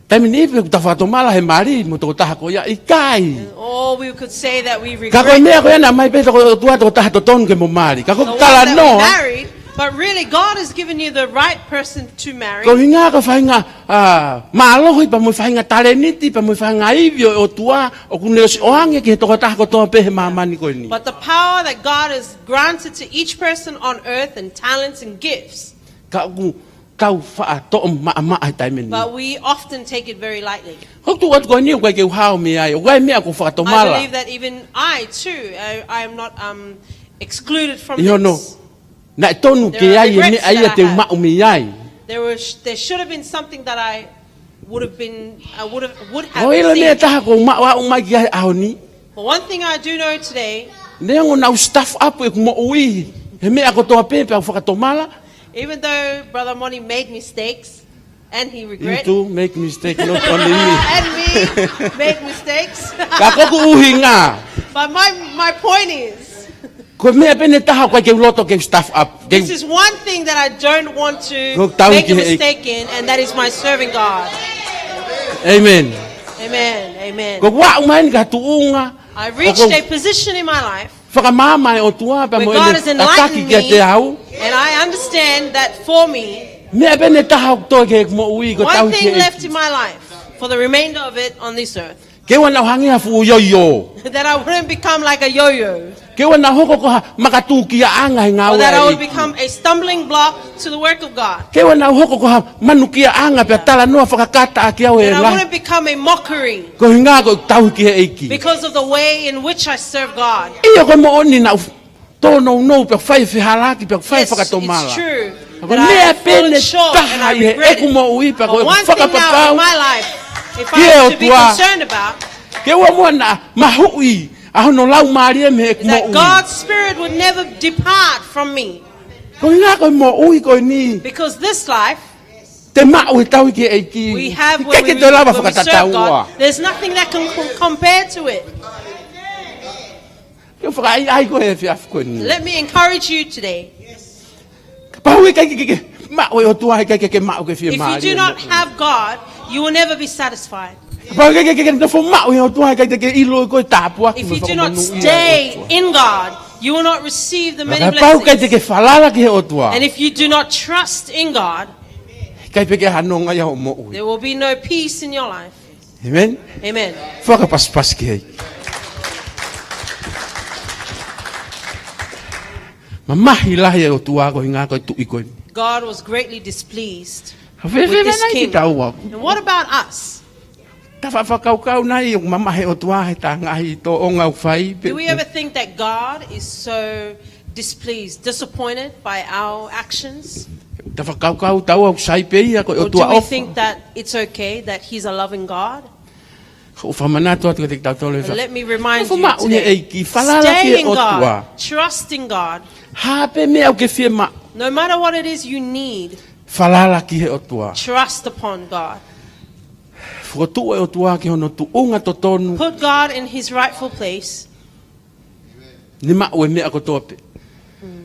Taimi ni pē ʻoku tau fakatomala he mali mo e tokotaha ko ia, ʻikai. And all we could say that we regret. Ka ko e meʻa ko ia naʻe ʻomai pē ʻe he ʻOtua e tokotaha totonu ke mo mali. Ka ko e talanoa. The one that we married, but really God has given you the right person to marry. Ko e ʻuhinga ko e faʻahinga, ā, mālohi pea mo e faʻahinga talēniti pea mo e faʻahinga ivi ʻo e ʻOtua ʻoku ne ʻosi ʻoange ki he tokotaha kotoa pē he māmani ko eni. But the power that God has granted to each person on earth and talents and gifts. Ka ʻoku tau faʻa toʻo maʻamaʻa he taimi ni. But we often take it very lightly. Ko e tuʻu atu ko eni ʻoku ʻikai ke u hao mei ai, ʻoku ʻi ai e meʻa ʻoku ou fakatomala. I believe that even I too, I, I am not, um, excluded from this. ʻIo, naʻe tonu ke ʻi ai e meʻa ia te u maʻu mei ai. There are regrets that I have. There was, there should have been something that I would have been, I would have, would have received. ʻOku ʻi ai e meʻa ʻe taha ʻoku ou maʻu ʻo aʻu mai ki he ʻaho ni. But one thing I do know today, neongo naʻa ku stuff up ʻeku moʻui he meʻa kotoa pē pea u fakatomala. Even though Brother Moni made mistakes, and he regret. You too make mistake, not only me. And me make mistakes. Ka ko ʻeku ʻuhinga. But my, my point is, ko e meʻa pē ʻe taha ʻoku ʻikai ke u loto ke u stuff up. This is one thing that I don't want to make a mistake in, and that is my serving God. Amen. Amen. Amen. Ko ʻeku aʻu mai ki ha tuʻunga. I reached a position in my life where God has enlightened me, and I understand that for me, meʻa pē ʻe taha ʻoku toe ki heʻeku moʻui ko e tauhi ki he ʻEiki. One thing left in my life for the remainder of it on this earth. Ke ʻoua naʻa hangē ha fuʻu ioiō. That I wouldn't become like a yo-yo. Ke ʻoua naʻa hoko ko ha makatukiaʻanga he ngāue ʻa e ʻEiki. Or that I would become a stumbling block to the work of God. Ke ʻoua naʻa hoko ko ha manukiaʻanga pea talanoa fakakata ʻaki au ʻe he lahi. That I wouldn't become a mockery. Ko e ʻuhinga ko ʻeku tauhi ki he ʻEiki. Because of the way in which I serve God. ʻIo, ko e moʻoni naʻa ku tōnounou pea fai e fehālaaki pea fai e fakatomala. Yes, it's true that I have fallen short and I regret it. Ko e meʻa pē ʻe taha ʻi heʻeku moʻui pea ko ʻeku fakapapau ki he ʻOtua. But one thing now in my life, if I am to be concerned about, ke ʻoua muʻa naʻa mahuʻi ʻa hono Laumālie mei heʻeku moʻui. Is that God's Spirit would never depart from me. Ko e ʻuhinga ko e moʻui ko eni. Because this life, te maʻu he tauhi ki he ʻEiki, we have when we, when we serve God, ʻikai ke toe lava fakatatau. There's nothing that can com-, compare to it. Ke u fakaʻaiʻai koe he efiafi ko eni. Let me encourage you today. Kapau ʻe ʻikai ke, ke, ke maʻu e ʻOtua, ʻikai ke, ke maʻu ke fiemālie. If you do not have God, you will never be satisfied. Kapau ʻe ʻikai ke, ke, ke nofo maʻu e ʻOtua, ʻikai te ke ʻilo ko e tāpuaki mo e fakamonūʻia ʻa e ʻOtua. If you do not stay in God, you will not receive the many blessings. Kapau ʻe ʻikai te ke falala ki he ʻOtua. And if you do not trust in God, ʻikai pē ke ʻi ai ha nonga ʻi hoʻo moʻui. There will be no peace in your life. Amen? Amen. Fakapasipasi ki ai. Mamahi lahi e ʻOtua ko e ʻuhinga ko e tuʻi ko eni. God was greatly displeased with this king. Ka fēfē mai kitaua? And what about us? Tau faʻa fakakaukau nai ʻoku mamahi e ʻOtua he ʻetau ngaahi tōʻonga ʻoku fai pē? Do we ever think that God is so displeased, disappointed by our actions? Tau fakakaukau taua ʻoku sai pē ia ko e ʻOtua ʻofa? Or do we think that it's okay, that he's a loving God? Ka u fakamanatu atu kiate kitautolu he efiafi. Let me remind you today, stay in God, trust in God. Nofo maʻu he ʻEiki, falala ki he ʻOtua. Hā pē meʻa ʻoku ke fiemaʻu. No matter what it is you need, falala ki he ʻOtua. Trust upon God. Fokotuʻu e ʻOtua ki hono tuʻunga totonu. Put God in his rightful place. Ne maʻu e meʻa kotoa pē. Mm.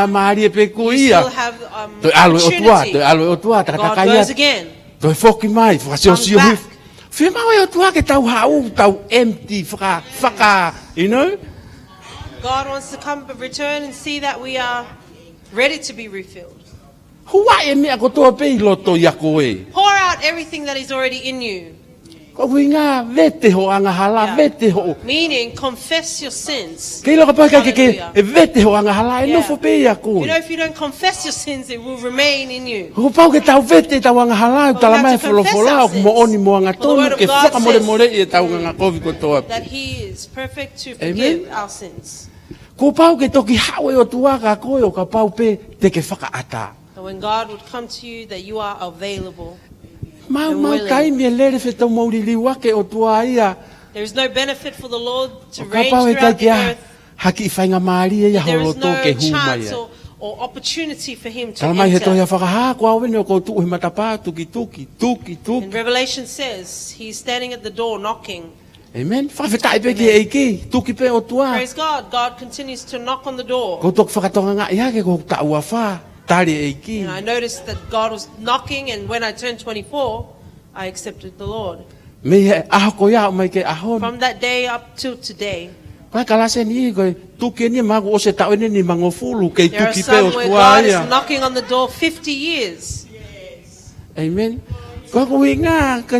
faingamālie pē ko ia. Toe ʻalu e ʻOtua, toe ʻalu e ʻOtua, takataka ia. Toe foki mai, fakasiosio hifo. Fiemaʻu e ʻOtua ke tau haʻu, tau empty, faka, faka, you know? God wants to come but return and see that we are ready to be refilled. Huaʻi e meʻa kotoa pē ʻi loto ʻia koe. Pour out everything that is already in you. Ko e ʻuhinga vete hoʻo angahala, Yeah. vete hoʻo. Meaning, confess your sins. Kei loka pau ʻikai ke ke, Hallelujah. ʻe vete hoʻo angahala, ʻe Yeah. nofo pē ia ko You ē. know, if you don't confess your sins, it will remain in you. Kuo pau ke tau vete ʻetau angahala, ʻoku But tala we mai have he to confess folofola, our ʻoku sins. moʻoni mo For the angatonu, word of ke God fakamolemoleʻi says ʻetau ngaahi kovi kotoa pē. That He is perfect to Amen. forgive our sins. Kuo pau ke toki haʻu e ʻOtua kia koe ʻo kapau pē te ke fakaʻatā. And when God would come to you, that you are available. Mau, And mau willing. taimi ʻe lele fetaumau liliu ake ʻOtua ia. There is no benefit for the Lord to ʻO range kapau ʻe throughout ʻikai the ke ʻi ai earth. ha kiʻi faingamālie ia There is holoto ke no hū mai chance ia. Or, or opportunity for Him to Tala mai he enter. tohi ʻa Fakahā, ko au eni ʻoku ou tuʻu he matapā, tuki, tuki, tuki, tuki, tuki. And Revelation says He's standing at the door knocking. Amen. Fakafetaʻi pē ki he ʻEiki, tuki pē ʻOtua. Praise God. God continues to knock on the door. Ko e toki fakatokangaʻi hake ko e taʻu ʻe fā, tali e ʻEiki. And I noticed that God was knocking, and when I turned twenty-four, I accepted the Lord. Mei he ʻaho ko ia ʻo aʻu mai ki he ʻaho ni. From that day up till today, Ko e kalasi eni ko e tuki eni maʻaku ʻosi e taʻu eni nimangofulu, kei there are tuki pē some where ʻOtua God ia. Is knocking on the door fifty years. Amen. Ko e ʻuhinga, ka,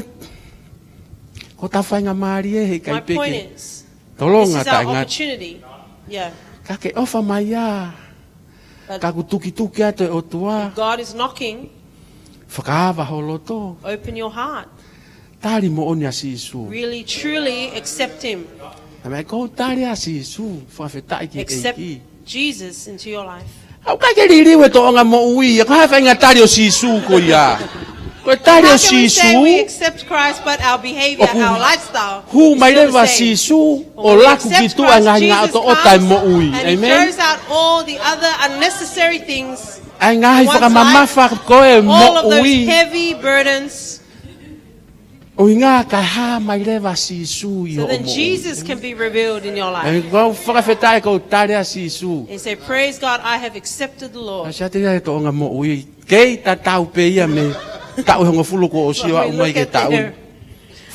ko ʻetau faingamālie he ʻikai My pē point ke is, this tolonga is our taʻengata. Opportunity. Yeah. Ka ke ʻofa mai ia. But Ka kuo tukituki atu e ʻOtua. God is knocking. Fakaava ho loto. Open your heart. Tali moʻoni ʻa Sīsū. Really, truly accept Him. Tala mai ko e tali ʻa Sīsū. Fakafetaʻi ki he Accept ʻEiki. Jesus into your life. ʻOku ʻikai ke liliu e tōʻonga moʻui, ʻa e faʻahinga tali ʻo Sīsū ko ia. Ko e tali ʻo How can we say Sīsū. We accept Christ, but our behavior, ʻOku our lifestyle hū is mai still leva the same? Sīsū, ʻo When we laku ki accept tuʻa e Christ, ngaahi Jesus ngaʻotoʻota e comes moʻui. And He Amen. Throws out all the other unnecessary things. ʻA e ngaahi Once fakamamafa ko e All of those moʻui. Heavy burdens. ʻUhinga kae hā mai leva Sīsū ʻi So hoʻo then moʻui. Jesus can be revealed in your life. ʻOku ou fakafetaʻi ko e tali ʻa Sīsū. And say, praise God, I have accepted the Lord. Ka siate ia e tōʻonga moʻui. Kei tatau pē ia mei he taʻu ʻe hongofulu kuo ʻosi ʻo aʻu mai ki he taʻu ni.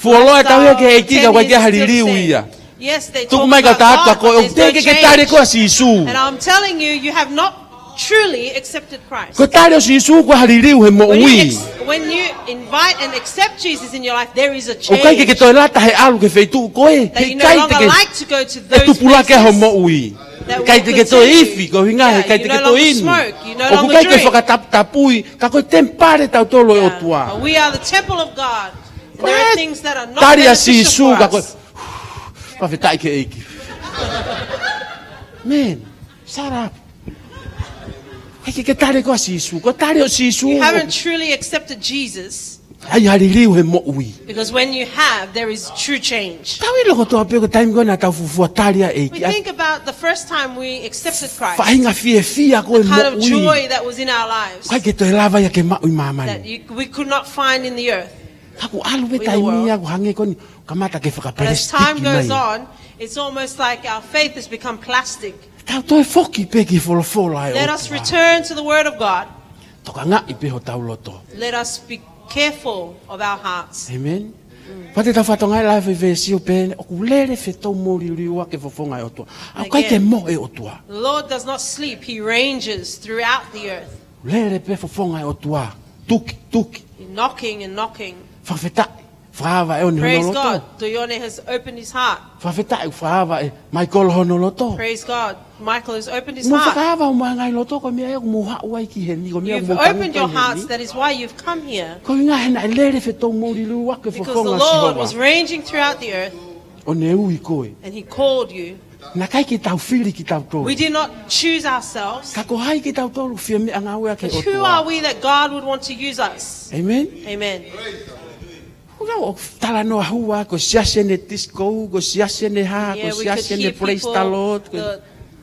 Fuoloa e tau ia ki he ʻEiki ka ʻoku ʻikai ke ʻi ai ha liliu ia. Yes, they Tuku talk mai ka about tātu God, ko e but there's no ʻoku ʻikai ke tali change. koe ʻa Sīsū. And I'm telling you, you have not truly accepted Christ. Ko e tali ʻo Sīsū ko e ha liliu he When you, moʻui. ex- when you invite and accept Jesus in your life, there is a ʻOku ʻikai ke ke change. toe lata he ʻalu ki he feituʻu ko ē. That you no ʻIkai te longer ke, like to go to ʻe those tupulaki ai ho places moʻui. That ʻIkai will te ke toe continue. Ifi, ko e ʻuhinga he Yeah, ʻikai you te no ke toe longer inu. Smoke, you no ʻOku longer ʻikai ke drink. Fakataputapui, ka ko e temipale tautolu ʻo e Yeah, ʻOtua. but we are the temple of God. And Ko there are e things that are not tali ʻa beneficial Sīsū for ka ko e, us. fakafetaʻi ki he ʻEiki. Man, shut up. ʻIkai ke ke tali koe ʻa Sīsū. Ko e tali ʻo Sīsū. You haven't truly accepted Jesus. ʻAi ha liliu he moʻui. Because when you have, there is true change. Tau ʻilo kotoa pē ko e taimi ko ē naʻa tau fuofua tali ʻa e We ʻEiki. think about the first time we accepted Christ. Faʻahinga fiefia ko e The kind of moʻui. Joy that was in our lives. ʻIkai ke toe lava ia ke maʻu ʻi māmani. That you, we could not find in the earth. Ka kuo ʻalu pē In the taimi world. ia kuo hangē ko eni, kamata ke But as time fakapalesitiki goes mai. On, it's almost like our faith has become plastic. Tau toe foki pē ki he folofola ʻa e ʻOtua. Let us return to the Word of God. Tokangaʻi pē hotau loto. Let us be careful of our hearts. Amen. Pea te tau fakatokangaʻi e lave veesi ʻo pehē ni, ʻoku lele fetaumau liliu ake fofonga ʻo e ʻOtua. ʻOku ʻikai ke Again. Mohe e ʻOtua. The Lord does not sleep. He ranges throughout the earth. Lele pē fofonga ʻo e ʻOtua. Tuki, tuki. He's knocking and knocking. Fakafetaʻi. Fakaava ʻe ʻOne hono Praise loto. God. Toione has opened his heart. Fakafetaʻi, fakaava ʻe Michael hono loto. Praise God. Michael has opened his Mo heart. Fakaava homou ngaahi loto, ko e meʻa ia ʻoku mou haʻu ai ki heni, ko e meʻa You've ʻoku mou tangi opened your ki heni. Hearts. That is why you've come here. Ko e ʻuhinga he naʻe lele fetaumau liliu ake Because fofonga the ʻo Lord Sihova. Was ranging throughout the earth ʻO ne ui koe. And he called you. Naʻe ʻikai ke tau fili kitautolu. We did not choose ourselves. Ka ko hai kitautolu fie meʻangāue ʻaki e But who ʻOtua. Are we that God would want to use us? Amen. Amen. Ko e ʻoku talanoa hua, ko e siasi ʻene disco, ko e siasi ʻene hā, ko Yeah, e we could siasi ʻene hear praise the people Lord. Ko e the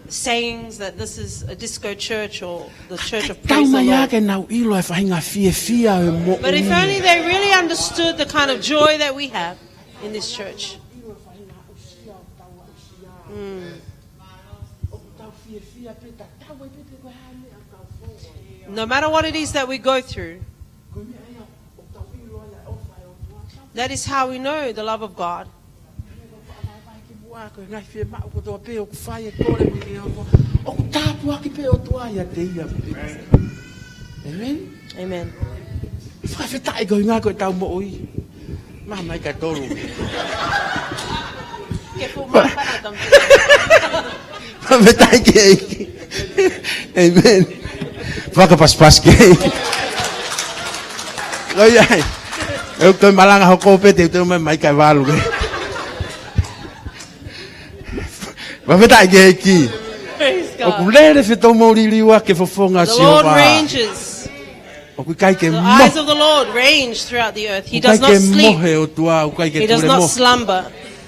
sayings that this is a disco church or the church of Tau praise the mai ia Lord. Ke nau ʻilo e faʻahinga fiefia ʻo e moʻui. But if only they really understood the kind of joy that we have in this church. No matter what it is that we go through, that is how we know the love of God. Ko e ngaahi fiemaʻu kotoa pē ʻoku fai e kole mei he ʻOtua. ʻOku tāpuaki pē ʻOtua ʻiate ia pē. Amen. Amen. Fakafetaʻi ko e ʻuhinga ko ʻetau moʻui. Mā mai ka tolu. Ke fuʻu mā ka tolu. Fakafetaʻi ki he ʻEiki. Amen. Fakapasipasi ki he ʻEiki. ʻOiauē. ʻE u toe malanga hoko pē te u toe mai mai ka valu ke. Fakafetaʻi ki he ʻEiki. Praise God. ʻOku lele fetoumoʻoni liliu ʻa e fofonga ʻo Sihova. The Lord ranges. ʻOku ʻikai ke mohe. The eyes of the Lord range throughout the earth. He does not sleep. ʻOku ʻikai ke mohe ʻOtua, ʻoku ʻikai ke tulemohe. He does not slumber.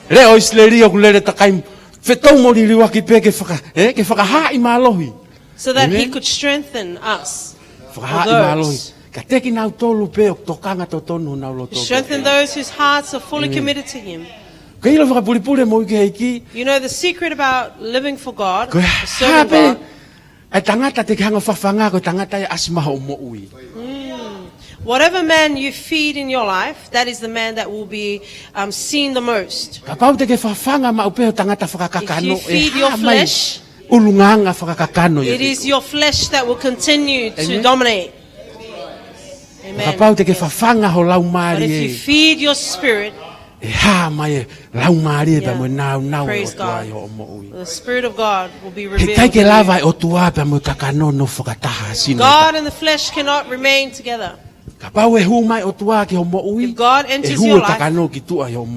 Leʻo ʻIsileli ʻoku lele takai fetoumoʻoni liliu ʻaki pē ke faka-, ē, ke fakahaaʻi mālohi. So that he could strengthen us. Amen. Fakahaaʻi mālohi. Ka te kinautolu pē ʻoku tokanga totonu honau loto. To strengthen those whose hearts are fully committed to him. Ke ʻilo fakapulipuli e moʻui ki he ʻEiki. You know the secret about living for God, serving God? Ko e hā pē ʻa e tangata te ke hanga ʻo fafanga, ko e tangata ia ʻe ʻasi mai hoʻo moʻui. Whatever man you feed in your life, that is the man that will be, um, seen the most. Kapau te ke fafanga maʻu pē ho tangata fakakakano, ʻe hā mai ʻulungaanga fakakakano ia. If you feed your flesh, it is your flesh that will continue to dominate. Amen. Amen. Kapau te ke fafanga ho laumālie. But if you feed your spirit, ʻe hā mai e laumālie pea mo e nāunau ʻo e ʻOtua ʻi hoʻo moʻui. Praise God. The Spirit of God will be revealed in you. He ʻikai ke lava e ʻOtua pea mo e kakano ʻo nofo fakataha ʻi ho sino. God and the flesh cannot remain together. Kapau ʻe hū mai e ʻOtua ki hoʻo moʻui, ʻe hū e kakano ki hoʻo moʻui. If God enters your life,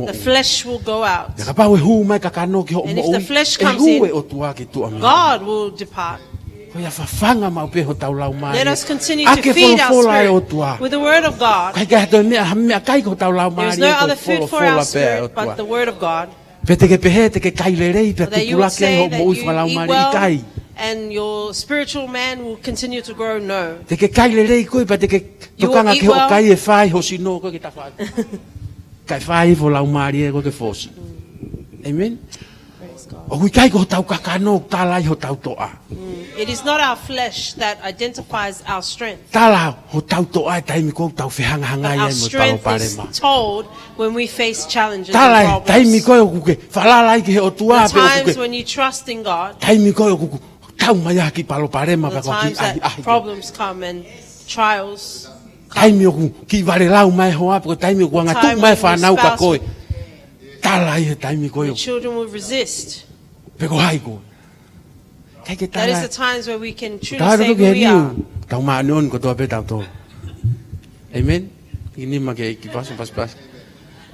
the flesh will go out. Pea kapau ʻe hū mai e kakano ki hoʻo moʻui, ʻe hū e ʻOtua ki tuʻa mei ho moʻui. And if the flesh comes in, God will depart. Ko ia fafanga maʻu pē hotau laumālie ʻaki e folofola ʻa e ʻOtua. Let us continue to feed our spirit with the word of God. ʻIkai ke ʻi ai ha toe meʻa, ha meʻakai ki hotau laumālie ko e folofola pē ʻa e ʻOtua. There is no other food for our spirit but the word of God. Pe te ke pehē te ke kai lelei, pe te ke tupulaki ai hoʻo moʻui fakalaumālie, ʻikai. That you would say that you eat well and your spiritual man will continue to grow, no. Te ke kai lelei koe, pe te ke tokanga ki hoʻo kai ʻe fai ho sino koe ke tafa atu. You will eat well. Kae fai ho laumālie koe ke fosi. Mm. Amen. Praise God. ʻOku ʻikai ko hotau kakano ʻoku tala ai hotau toʻa. Mm. It is not our flesh that identifies our strength. Tala hotau toʻa he taimi ko ē ʻoku tau fehangahangai ai mo e palopalema. But our strength is told when we face challenges and problems. Tala he taimi ko ē ʻoku ke falala ai ki he ʻOtua pe ʻoku ke. The times when you trust in God. Taimi ko ē ʻoku tau mai ai ha kiʻi palopalema pe ko ha kiʻi ʻahiʻahi. The times that problems come and trials come. Taimi ʻoku kiʻi valelau mai e hoa pe ko e taimi ʻoku angatuʻu mai e fānau kia koe. Time when your spouse will. Tala ai he taimi ko ē ʻoku. Your children will resist. Pe ko hai koe. ʻIkai ke tala. That is the times where we can truly say who we are. Tala ki heni, tau māʻoniʻoni kotoa pē tautolu. Amen. Kiʻi nima ke kiʻi pasipasi, pasipasi.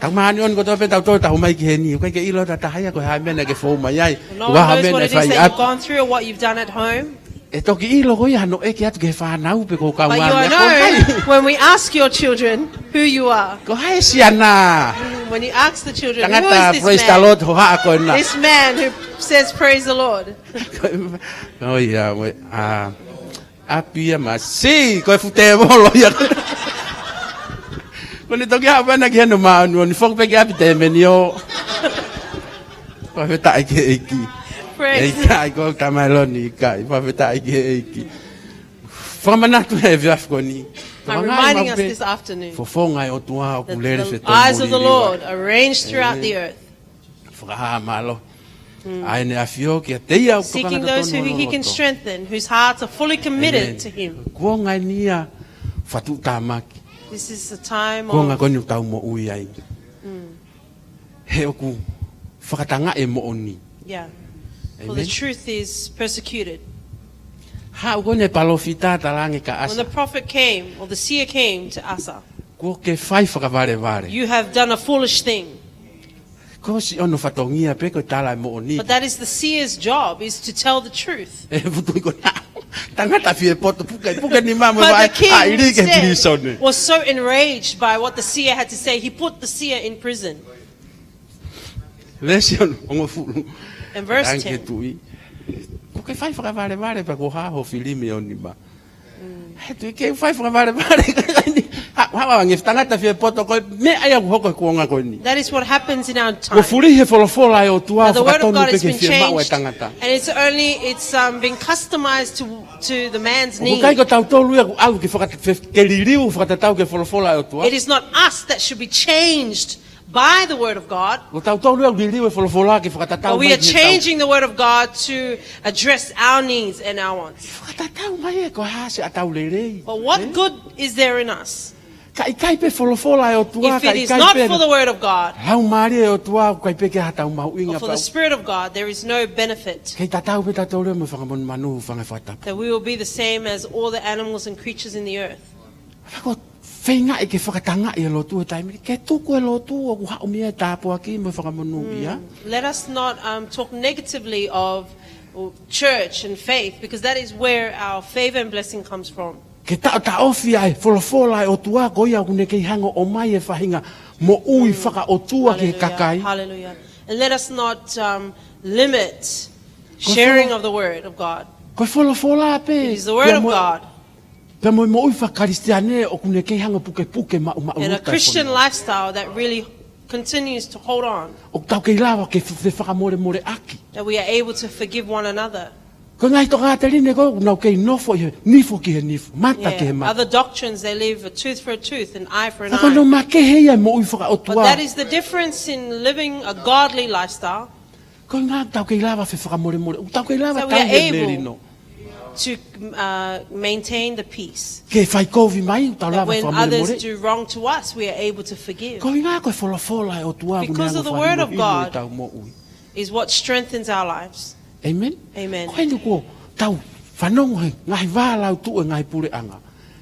Tau māʻoniʻoni kotoa pē tautolu, tau mai ki heni. ʻOku ʻikai ke ʻilo ʻe ha taha ia ko e hā e meʻa naʻa ke fou mai ai. No one knows what it is that you've gone through or what you've done at home. ʻE toki ʻilo koe ia hano ʻeke atu ki he fānau pe ko e kau ngāue. But you will know when we ask your children who you are. Ko hai e siana. When you ask the children, "Who is this man?" Tangata praise the Lord hohaʻa ko ena. This man who says, "Praise the Lord." ʻOiauē, ʻa, ʻapi ia masi, ko e fuʻu tēvolo ia. Ko ʻene toki haʻu pē ena ki hano māʻoniʻoni, foki pē ki ʻapi tēmeni ʻo. Fakafetaʻi ki he ʻEiki. Praise. ʻIkai ko e tamai loni, ʻikai. Fakafetaʻi ki he ʻEiki. Fakamanatu he efiafi ko eni. I'm reminding us this afternoon. Fofonga ʻo e ʻOtua ʻoku lele fetoumoʻoni liliu. That the eyes of the Lord are ranged throughout the earth. Fakahā mālohi ʻa ʻEne ʻAfio kiate ia ʻoku tokanga totonu hono loto. Seeking those who he can strengthen, whose hearts are fully committed to him. Kuonga eni ia fakatuʻutāmaki. This is the time of. Kuonga ko eni ʻoku tau moʻui ai. Mm. He ʻoku fakatangaʻi e moʻoni. Yeah. For the truth is persecuted. Amen. Haʻu ko eni e palōfita talaange kia ʻAsa. When the prophet came, or the seer came to Asa, Kuo ke fai fakavalevale. You have done a foolish thing. Ko siʻono fatongia pē ko e tala e moʻoni. But that is the seer's job, is to tell the truth. ʻE putu ʻi ko na. Tangata fie poto puke, puke nima mo e vaʻe ʻa ʻIlī ki he pilīsone. But the king instead was so enraged by what the seer had to say, he put the seer in prison. Veesi ono, hongofulu. And verse ten. Tangi tuʻi. Kuo ke fai fakavalevale pea kuo hā ho fili mei ho nima. Mm. He tuʻi ke fai fakavalevale. Ha, ha, ha, nge tangata fie poto ko e meʻa ia ʻoku hoko he kuonga ko eni. That is what happens in our time. Kuo fuli he folofola ʻa e ʻOtua ʻo fakatonu pē ki he fiemaʻu ʻa e tangata. Now, the word of God has been changed, and it's only, it's, um, been customized to, to the man's need. ʻOku ʻikai ko tautolu ia ʻoku ʻalu ke fakata-, fe-, ke liliu fakatatau ki he folofola ʻa e ʻOtua. It is not us that should be changed by the word of God. Ko tautolu ia ʻoku liliu e folofola ke fakatatau mai ki he tau. But we are changing the word of God to address our needs and our wants. Fakatatau mai ē, ko e hā siʻa tau lelei. But what good is there in us? Ka ʻikai pē folofola ʻa e ʻOtua, if ka it is ʻikai not pē for the word of God, Laumālie ʻo e ʻOtua, ʻoku ʻikai pē ke ʻi ai ha taumauʻinga or for the pau. Spirit of God, there is no benefit. Kei tatau pē tautolu mo e fanga monumanu, fanga fakatapu. That we will be the same as all the animals and creatures in the earth. Ka ko e feinga ke fakatangaʻi e lotu he taimi ni, ke tuku e lotu ʻoku haʻu mei ai e tāpuaki mo e fanga monū ia. Mm. Let us not, um, talk negatively of, uh, church and faith, because that is where our favor and blessing comes from. Ke taʻotaʻofi ʻa e folofola ʻa e ʻOtua, ko ia ʻoku ne kei hanga ʻo ʻomai e faʻahinga moʻui fakaʻotua ki he kakai. Hallelujah. Hallelujah. And let us not, um, limit sharing of the word of God. Ko e folofola pē. It is the word of God. Pea mo e moʻui faka-Kalisitiane ʻoku ne kei hanga ʻo pukepuke maʻumaʻuluta e fonua. And a Christian lifestyle that really continues to hold on. ʻOku tau kei lava ke fe-, fefakamolemoleʻaki. That we are able to forgive one another. Ko e ngaahi tokāteline ko ē ʻoku nau kei nofo ʻi he nifo ki he nifo, mata ki he mata. Yeah, other doctrines, they live a tooth for a tooth, an eye for an eye. Ka ko hono makehe ia e moʻui fakaʻotua. But that is the difference in living a godly lifestyle. Ko e ʻuhinga ʻoku tau kei lava fefakamolemole, ʻoku tau kei lava tauhi e melino. So we are able to, uh, maintain the peace. Ke fai kovi mai, ʻoku tau lava fefakamolemole. That when others do wrong to us, we are able to forgive. Ko e ʻuhinga ko e folofola ʻa e ʻOtua ʻoku ne hanga ʻo fai moʻui ʻetau moʻui. Because the word of God is what strengthens our lives. Amen. Amen. Ko eni kuo tau fanongo he ngaahi vā lautuʻu e ngaahi puleʻanga.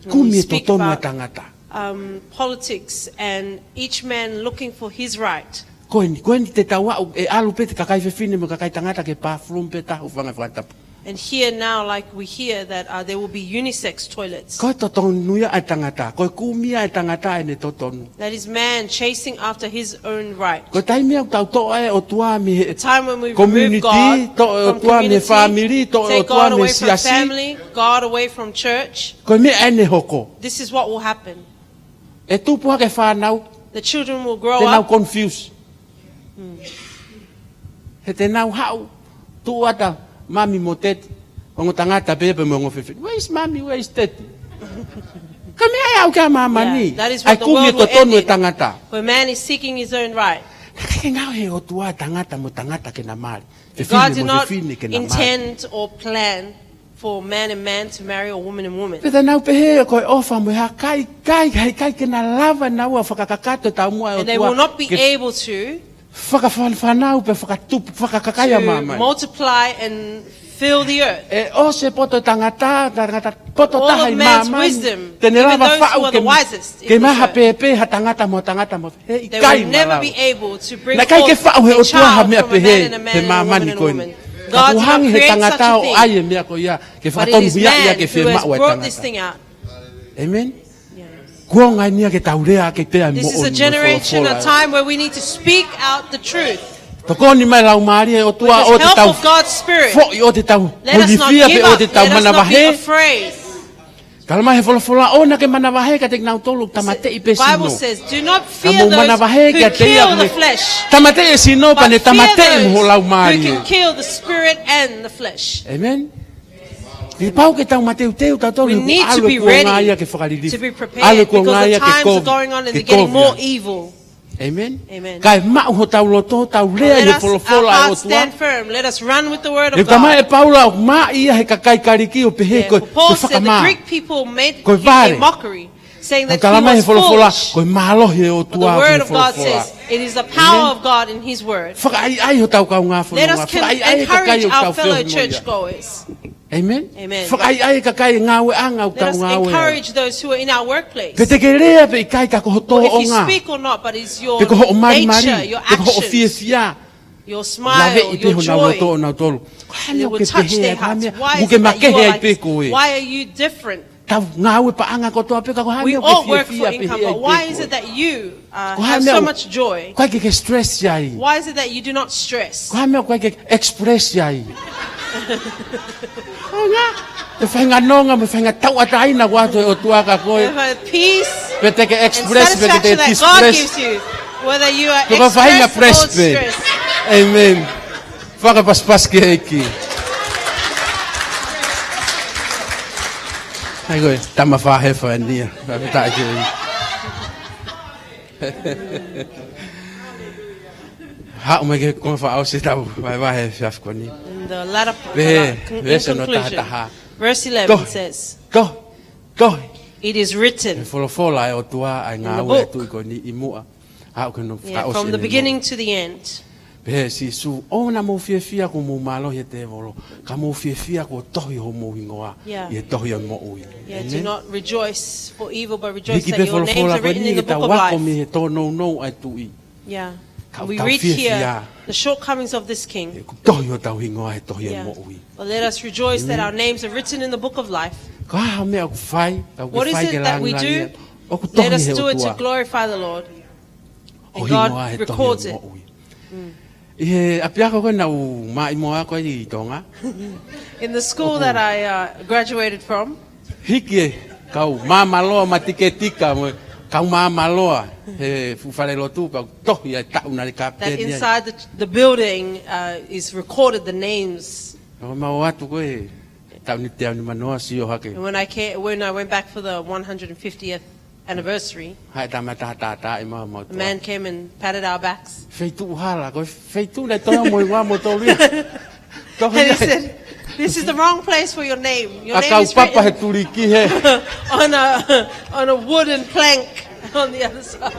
When we speak about, kumi e totonu ʻa e tangata. Um, politics and each man looking for his right. Ko eni, ko eni te tau aʻu, ʻe ʻalu pē e kakai fefine mo e kakai tangata ki he bathroom pē taha ʻo e fanga fakatapu. And here now, like we hear that, uh, there will be unisex toilets. Ko e totonu ia ʻa e tangata, ko e kumi ia ʻa e tangata ʻene totonu. That is man chasing after his own right. Ko e taimi ʻoku tau toʻo e ʻOtua mei he community, toʻo e ʻOtua mei he family, toʻo e ʻOtua mei he siasi. The time when we remove God from community, take God away from family, God away from church, ko e meʻa ʻeni ʻe hoko. This is what will happen. ʻE tupu hake e fānau. The children will grow up. Te nau confuse. Mm. He te nau haʻu, tuʻu atu ʻa mami mo daddy, ongo tangata pē pea mo e ongo fefine. Where is mommy? Where is daddy? Ko e meʻa ia ʻoku ʻi ai ʻa māmani. Yeah, that is what the world will end in. ʻA e kumi e totonu e tangata. Where man is seeking his own right. Naʻe ʻikai ke ngaohi ʻe he ʻOtua e tangata mo e tangata ke na mali. Fefine mo fefine ke na mali. God did not intend or plan for man and man to marry or woman and woman. Pea te nau pehē ko e ʻofa mo e hā, ʻikai, ʻikai, ʻikai, ʻikai ke na lava naua ʻo fakakakato e taumuʻa ʻa e ʻOtua. And they will not be able to, ke fakafānau pea fakatupu, fakakakai ʻa māmani. To multiply and fill the earth. ʻE ʻosi e poto e tangata, tangata poto taha ʻi māmani. All of man's wisdom, even those who are the wisest in this earth, te ne lava faʻu ke, ke maha pēpē ha tangata mo ha tangata mo ha fefine. He ʻikai malava. They will never be able to bring forth a child. Naʻe ʻikai ke faʻu ʻe he ʻOtua ha meʻa pehē he māmani ko eni. From a man and a man and a woman. God did not create such a thing. Ka kuo hanga ʻe he tangata ʻo ʻai e meʻa ko ia ke fakatonuhiaʻi ia ke fiemaʻu e tangata. But it is man who has brought this thing out. Amen. Yes. Kuonga eni ia ke tau lea ʻaki pē ʻa e moʻoni mo e folofola. This is a generation, a time where we need to speak out the truth. Tokoni mai Laumālie ʻo e ʻOtua ʻoua te tau foʻi, ʻoua te tau hūfia pe ʻoua te tau manavahē. With his help of God's Spirit, let us not give up. Talamai ʻe he folofola ʻoua naʻá ke manavahē kiate kinautolu ʻoku tāmateʻi pē sino. The Bible says, "Do not fear those who kill the flesh, but fear him who smites the soul." Ka mou manavahē kiate ia ʻoku ne tāmateʻi e sino pea ne tāmateʻi mo ho laumālie. Amen. Kapau ke tau mateuteu tautolu, he ʻoku ʻalu e kuonga ia ke fakalilifu. We need to be ready to be prepared, ʻAlu e kuonga ia ke kovi, because the times are going on and they're getting more evil. Amen. Amen. Kae maʻu hotau loto, tau lea ʻi he folofola ʻa e ʻOtua. Let us, our hearts stand firm. Let us run with the word of God. He ʻoku talamai ʻe Paula ʻoku maaʻi ia ʻe he kakai Kalisi ʻo pehē ko e fakamā. Yeah, for Paul said the Greek people made him a mockery, saying that he was foolish. Ko e vale. He ʻoku talamai ʻe he folofola, ko e mālohi ʻo e ʻOtua ko e folofola. But the word of God says it is the power of God in his word. Amen. Fakaʻaiʻai hotau kaungā fononga. Let us encourage our fellow churchgoers. Fakaʻaiʻai e kakai ʻoku tau ngāue ai. Amen. Amen. Fakaʻaiʻai e kakai ʻi he ngāueʻanga ʻoku tau ngāue ai. Let us encourage those who are in our workplace. Pe te ke lea pe ʻikai ka ko ho tōʻonga. Or if you speak or not, but it's your nature, your actions, your smile, your joy. Pe ko hoʻo malimali, pe ko hoʻo fiefia. Laveʻi pē honau loto ʻonautolu. It will touch their hearts. Ko e hā e meʻa ʻoku ke pehē ai, ko e hā e meʻa ʻoku ke makehe ai pē koe? Why is it that you are like this? Why are you different? Tau ngāue paʻanga kotoa pē ka ko e hā e meʻa ʻoku ke fiefia pehē ai pē koe? We all work for income, but why is it that you, uh, have so much joy? Ko e hā e meʻa ʻoku ʻikai ke ke stress ai? Why is it that you do not stress? Ko e hā e meʻa ʻoku ʻikai ke ke express ai? Ko e ʻuhinga, e faʻahinga nonga mo e faʻahinga tauʻatāina ʻoku ʻoatu ʻe he ʻOtua kiate koe. Have a peace and satisfaction. Pe te ke express, pe te ke distress. That God gives you, whether you are expressed or stressed. Pe ko e faʻahinga press pē. Amen. Fakapasipasi ki he ʻEiki. ʻAi ko e tama fahefa eni ia. Fakafetaʻi ki he ʻEiki. Haʻu mai ki he konga fakaʻosi ʻetau vahevahe he efiafi ko eni. In the latter p-, Pehē, uh, con-, in conclusion, veesi hono taha taha. Verse eleven says, Tohi, tohi, tohi. It is written. He folofola ʻa e ʻOtua ʻa e ngāue ʻa e tuʻi ko eni ʻi muʻa. Aʻu ki hono, yeah, aʻu from the beginning to the end. Pehē ʻe Sīsū, ʻoua naʻa mou fiefia kuo mou mālohi ʻe he tēvolo, ka mou fiefia kuo tohi hoʻomou hingoa ʻi he tohi ʻo e moʻui. Yeah, do not rejoice for evil, but rejoice that your names are written in the book of life. Hiki pē folofola ko eni ke tau ako mei he tōnounou ʻa e tuʻi. Yeah. Ka tau fiefia. We read here the shortcomings of this king. He kuo tohi hotau hingoa he tohi ʻo e moʻui. But let us rejoice that our names are written in the book of life. Ko e hā e meʻa ʻoku fai, ka ʻoku fai ke lāngilangiʻia, ʻoku tohi he ʻOtua. What is it that we do? Let us do it to glorify the Lord. And God records it. ʻI he ʻapiako ko ē naʻá ku maʻimoa ko ē ʻi Tonga. In the school that I, uh, graduated from. Hiki e kau māmāloa matiketika mo e kau māmāloa he fuʻu falelotu pea tohi ʻa e taʻu naʻe kapiteni ai. That inside the, the building, uh, is recorded the names. Naʻá ku ō atu ko ē taʻu ni teau nima noa sio hake. And when I came, when I went back for the one hundred fiftieth anniversary, haʻu e tama ʻo tātātaaʻi mautolu. A man came and patted our backs. Feituʻu hala, ko e feituʻu naʻe tohi mo e hingoa mo e tolu ia. And he said, "This is the wrong place for your name. Your name is written on a, on a wooden plank on the other side."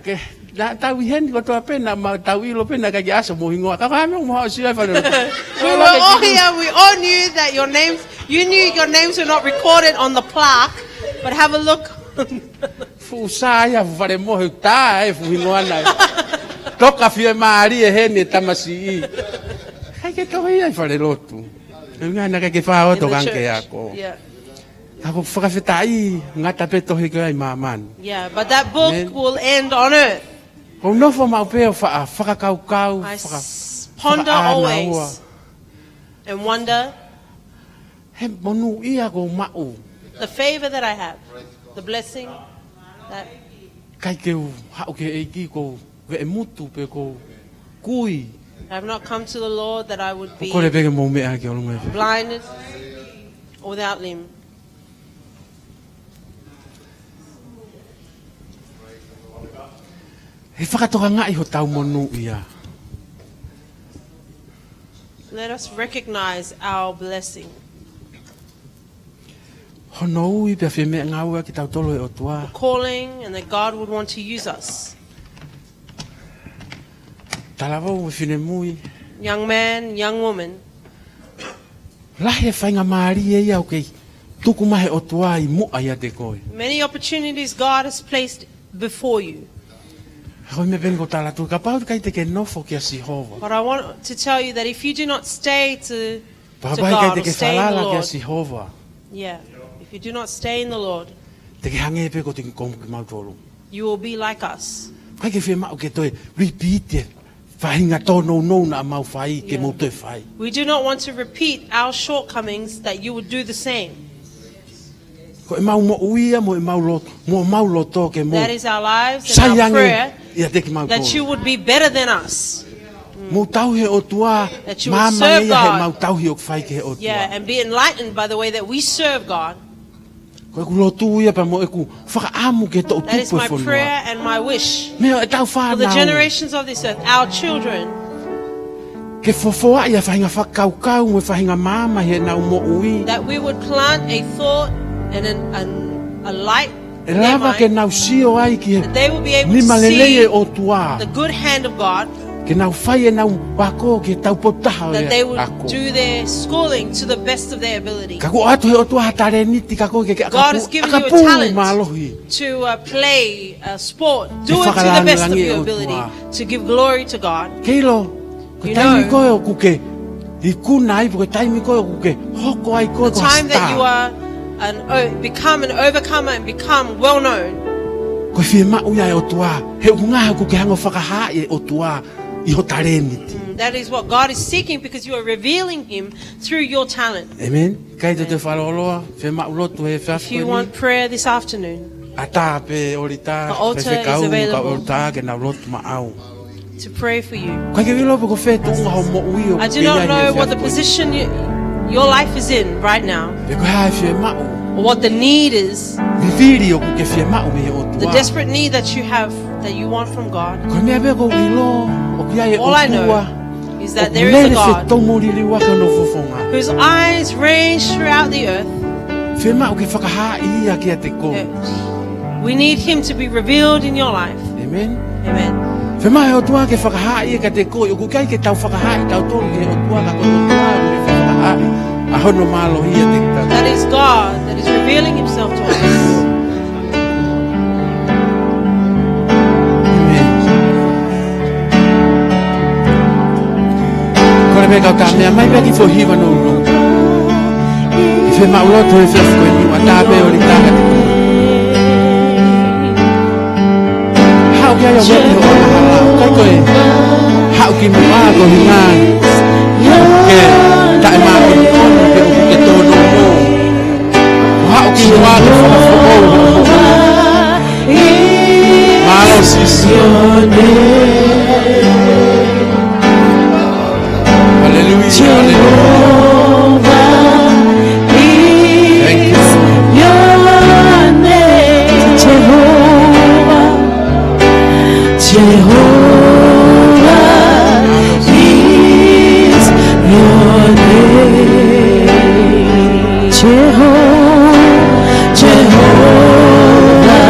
Ke, naʻa tau ʻi heni kotoa pē, naʻa ma tau ʻilo pē naʻe ʻikai ke ʻasi homou hingoa. Ka ko e hā e meʻa ʻoku mou haʻu ʻo sio ai fale. We were all here. We all knew that your names, you knew your names were not recorded on the plaque, but have a look. Fuʻu sā ia, fuʻu fale mohe tā e fuʻu hingoa na. Toka fiemālie heni e tamasiʻi. ʻIkai ke tohi ia ʻi falelotu. ʻUhinga naʻe ʻikai ke fai ʻo tokanke ako. Yeah. Ka ko e fakafetaʻi, ngata pē tohi ko ia ʻi māmani. Yeah, but that book will end on earth. Ko u nofo maʻu pē ʻo fa-, fakakaukau, I faka-, s-, ponder fakaʻānaua always and wonder he monūʻia ʻoku ou maʻu. The favor that I have, the blessing that ʻIkai ke u haʻu ki he ʻEiki ʻoku ou veʻemutu pe ʻoku ou kui. I have not come to the Lord that I would be blinded or without limb. ʻOku ou kole pē ke mou meʻa ki ʻolunga ē. He fakatokangaʻi hotau monūʻia. Let us recognize our blessing. Hono ui pea fie meʻangāueʻaki kitautolu ʻe he ʻOtua. The calling and that God would want to use us. Talavou mo e finemui. Young man, young woman. Lahi e faingamālie ia ʻoku kei tuku mai ʻe he ʻOtua ʻi muʻa ʻiate koe. Many opportunities God has placed before you. Ko e meʻa pē eni ʻoku ou tala atu, kapau ʻoku ʻikai te ke nofo kia Sihova. But I want to tell you that if you do not stay to, to God or stay in the Lord, kapau ʻoku ʻikai te ke falala kia Sihova. Yeah. If you do not stay in the Lord, te ke hangē pē ko e tiki komu kimautolu. You will be like us. ʻIkai ke fiemaʻu ke toe repeat e faʻahinga tōnounou naʻa mau fai ke mou toe fai. Yeah. We do not want to repeat our shortcomings that you would do the same. Ko ʻemau moʻui ia mo ʻemau lo-, mo ʻemau loto ke mou sai ange ʻiate kimautolu. That is our lives and our prayer, that you would be better than us. Mou tauhi e ʻOtua, that you would serve God. Māmani ia heʻemau tauhi ʻoku fai ki he ʻOtua. Yeah, and be enlightened by the way that we serve God. Ko ʻeku lotu ia pea mo ʻeku fakaʻamu ki he toʻutupu ʻo e fonua. That is my prayer and my wish for the generations of this earth, our children. Meʻa ʻoku tau fānau. Ke fofoaʻi ʻa e faʻahinga fakakaukau mo e faʻahinga maama ʻi heʻenau moʻui. That we would plant a thought and an, an, a light in their mind. ʻE lava ke nau sio ai ki he nima lelei ʻo e ʻOtua. That they would be able to see the, the good hand of God. Ke nau fai ʻenau ako ki he taupotu taha ʻo e ako. That they would do their schooling to the best of their ability. Ka kuo ʻoatu ʻe he ʻOtua ha talēniti kia koe ke, ke ʻakapulu, ʻakapulu mālohi. God has given you a talent to, uh, play a sport. Do it to the best of your ability, to give glory to God. Ke fakalaulauloto ʻa e ʻOtua. Ke ʻilo, ko e taimi ko ē ʻoku ke ikuna ai, pe ko e taimi ko ē ʻoku ke hoko ai ko e star. The time that you are an o-, become an overcomer and become well known. Ko e fiemaʻu ia ʻa e ʻOtua, he ʻoku ngaha ʻoku ke hanga ʻo fakahaaʻi e ʻOtua ʻi ho talēniti. Mm, that is what God is seeking, because you are revealing him through your talent. Amen. Kae ʻoua te ke fakalōloa, fiemaʻu lotu he efiafi ko eni. If you want prayer this afternoon, ʻatā pē ʻōlita, the altar is available. Faifekau, kau ʻōlita, ke nau lotu maʻau. To pray for you. ʻIkai ke u ʻilo pe ko fē tuʻunga hoʻo moʻui ʻoku ke ʻi ai he efiafi ko eni. I do not know what the position you, your life is in right now. Pe ko e hā e fiemaʻu. Or what the need is. Vivili ʻoku ke fiemaʻu mei he ʻOtua. The desperate need that you have, that you want from God. Ko e meʻa pē ʻoku ou ʻilo, ʻoku ʻi ai e ʻOtua. All I know is that there is a God ʻoku lele fetōmuliliu ʻaki hono fofonga. Whose eyes range throughout the earth. Fiemaʻu ke fakahaaʻi ia kiate koe. Yes. We need him to be revealed in your life. Amen. Amen. Fiemaʻu ʻe he ʻOtua ke fakahaaʻi ia kiate koe, ʻoku ʻikai ke tau fakahaaʻi tautolu ki he ʻOtua, ka ko e ʻOtua ʻoku ne fakahaaʻi ʻa hono mālohi ia kiate kitautolu. That is God that is revealing himself to us. Amen. Kole pē kau taʻa meʻa mai pē ki he foʻi hiva nounou. ʻE fiemaʻu loto he efiafi ko eni ʻo ʻatā pē ʻo lī taka te koe. Haʻu ki ai ʻo ʻomi hoʻo angahala. ʻIkai ko e haʻu ki muʻa koeʻuhi ke taʻemāʻoniʻoni pe ʻoku ke tōnounou. Haʻu ki muʻa ke fakafoʻou hoʻo moʻui. Mālō Sīsū. Haleluia, haleluia. Thank you, Lord. Jehovah, Jehovah is your name. Jehovah.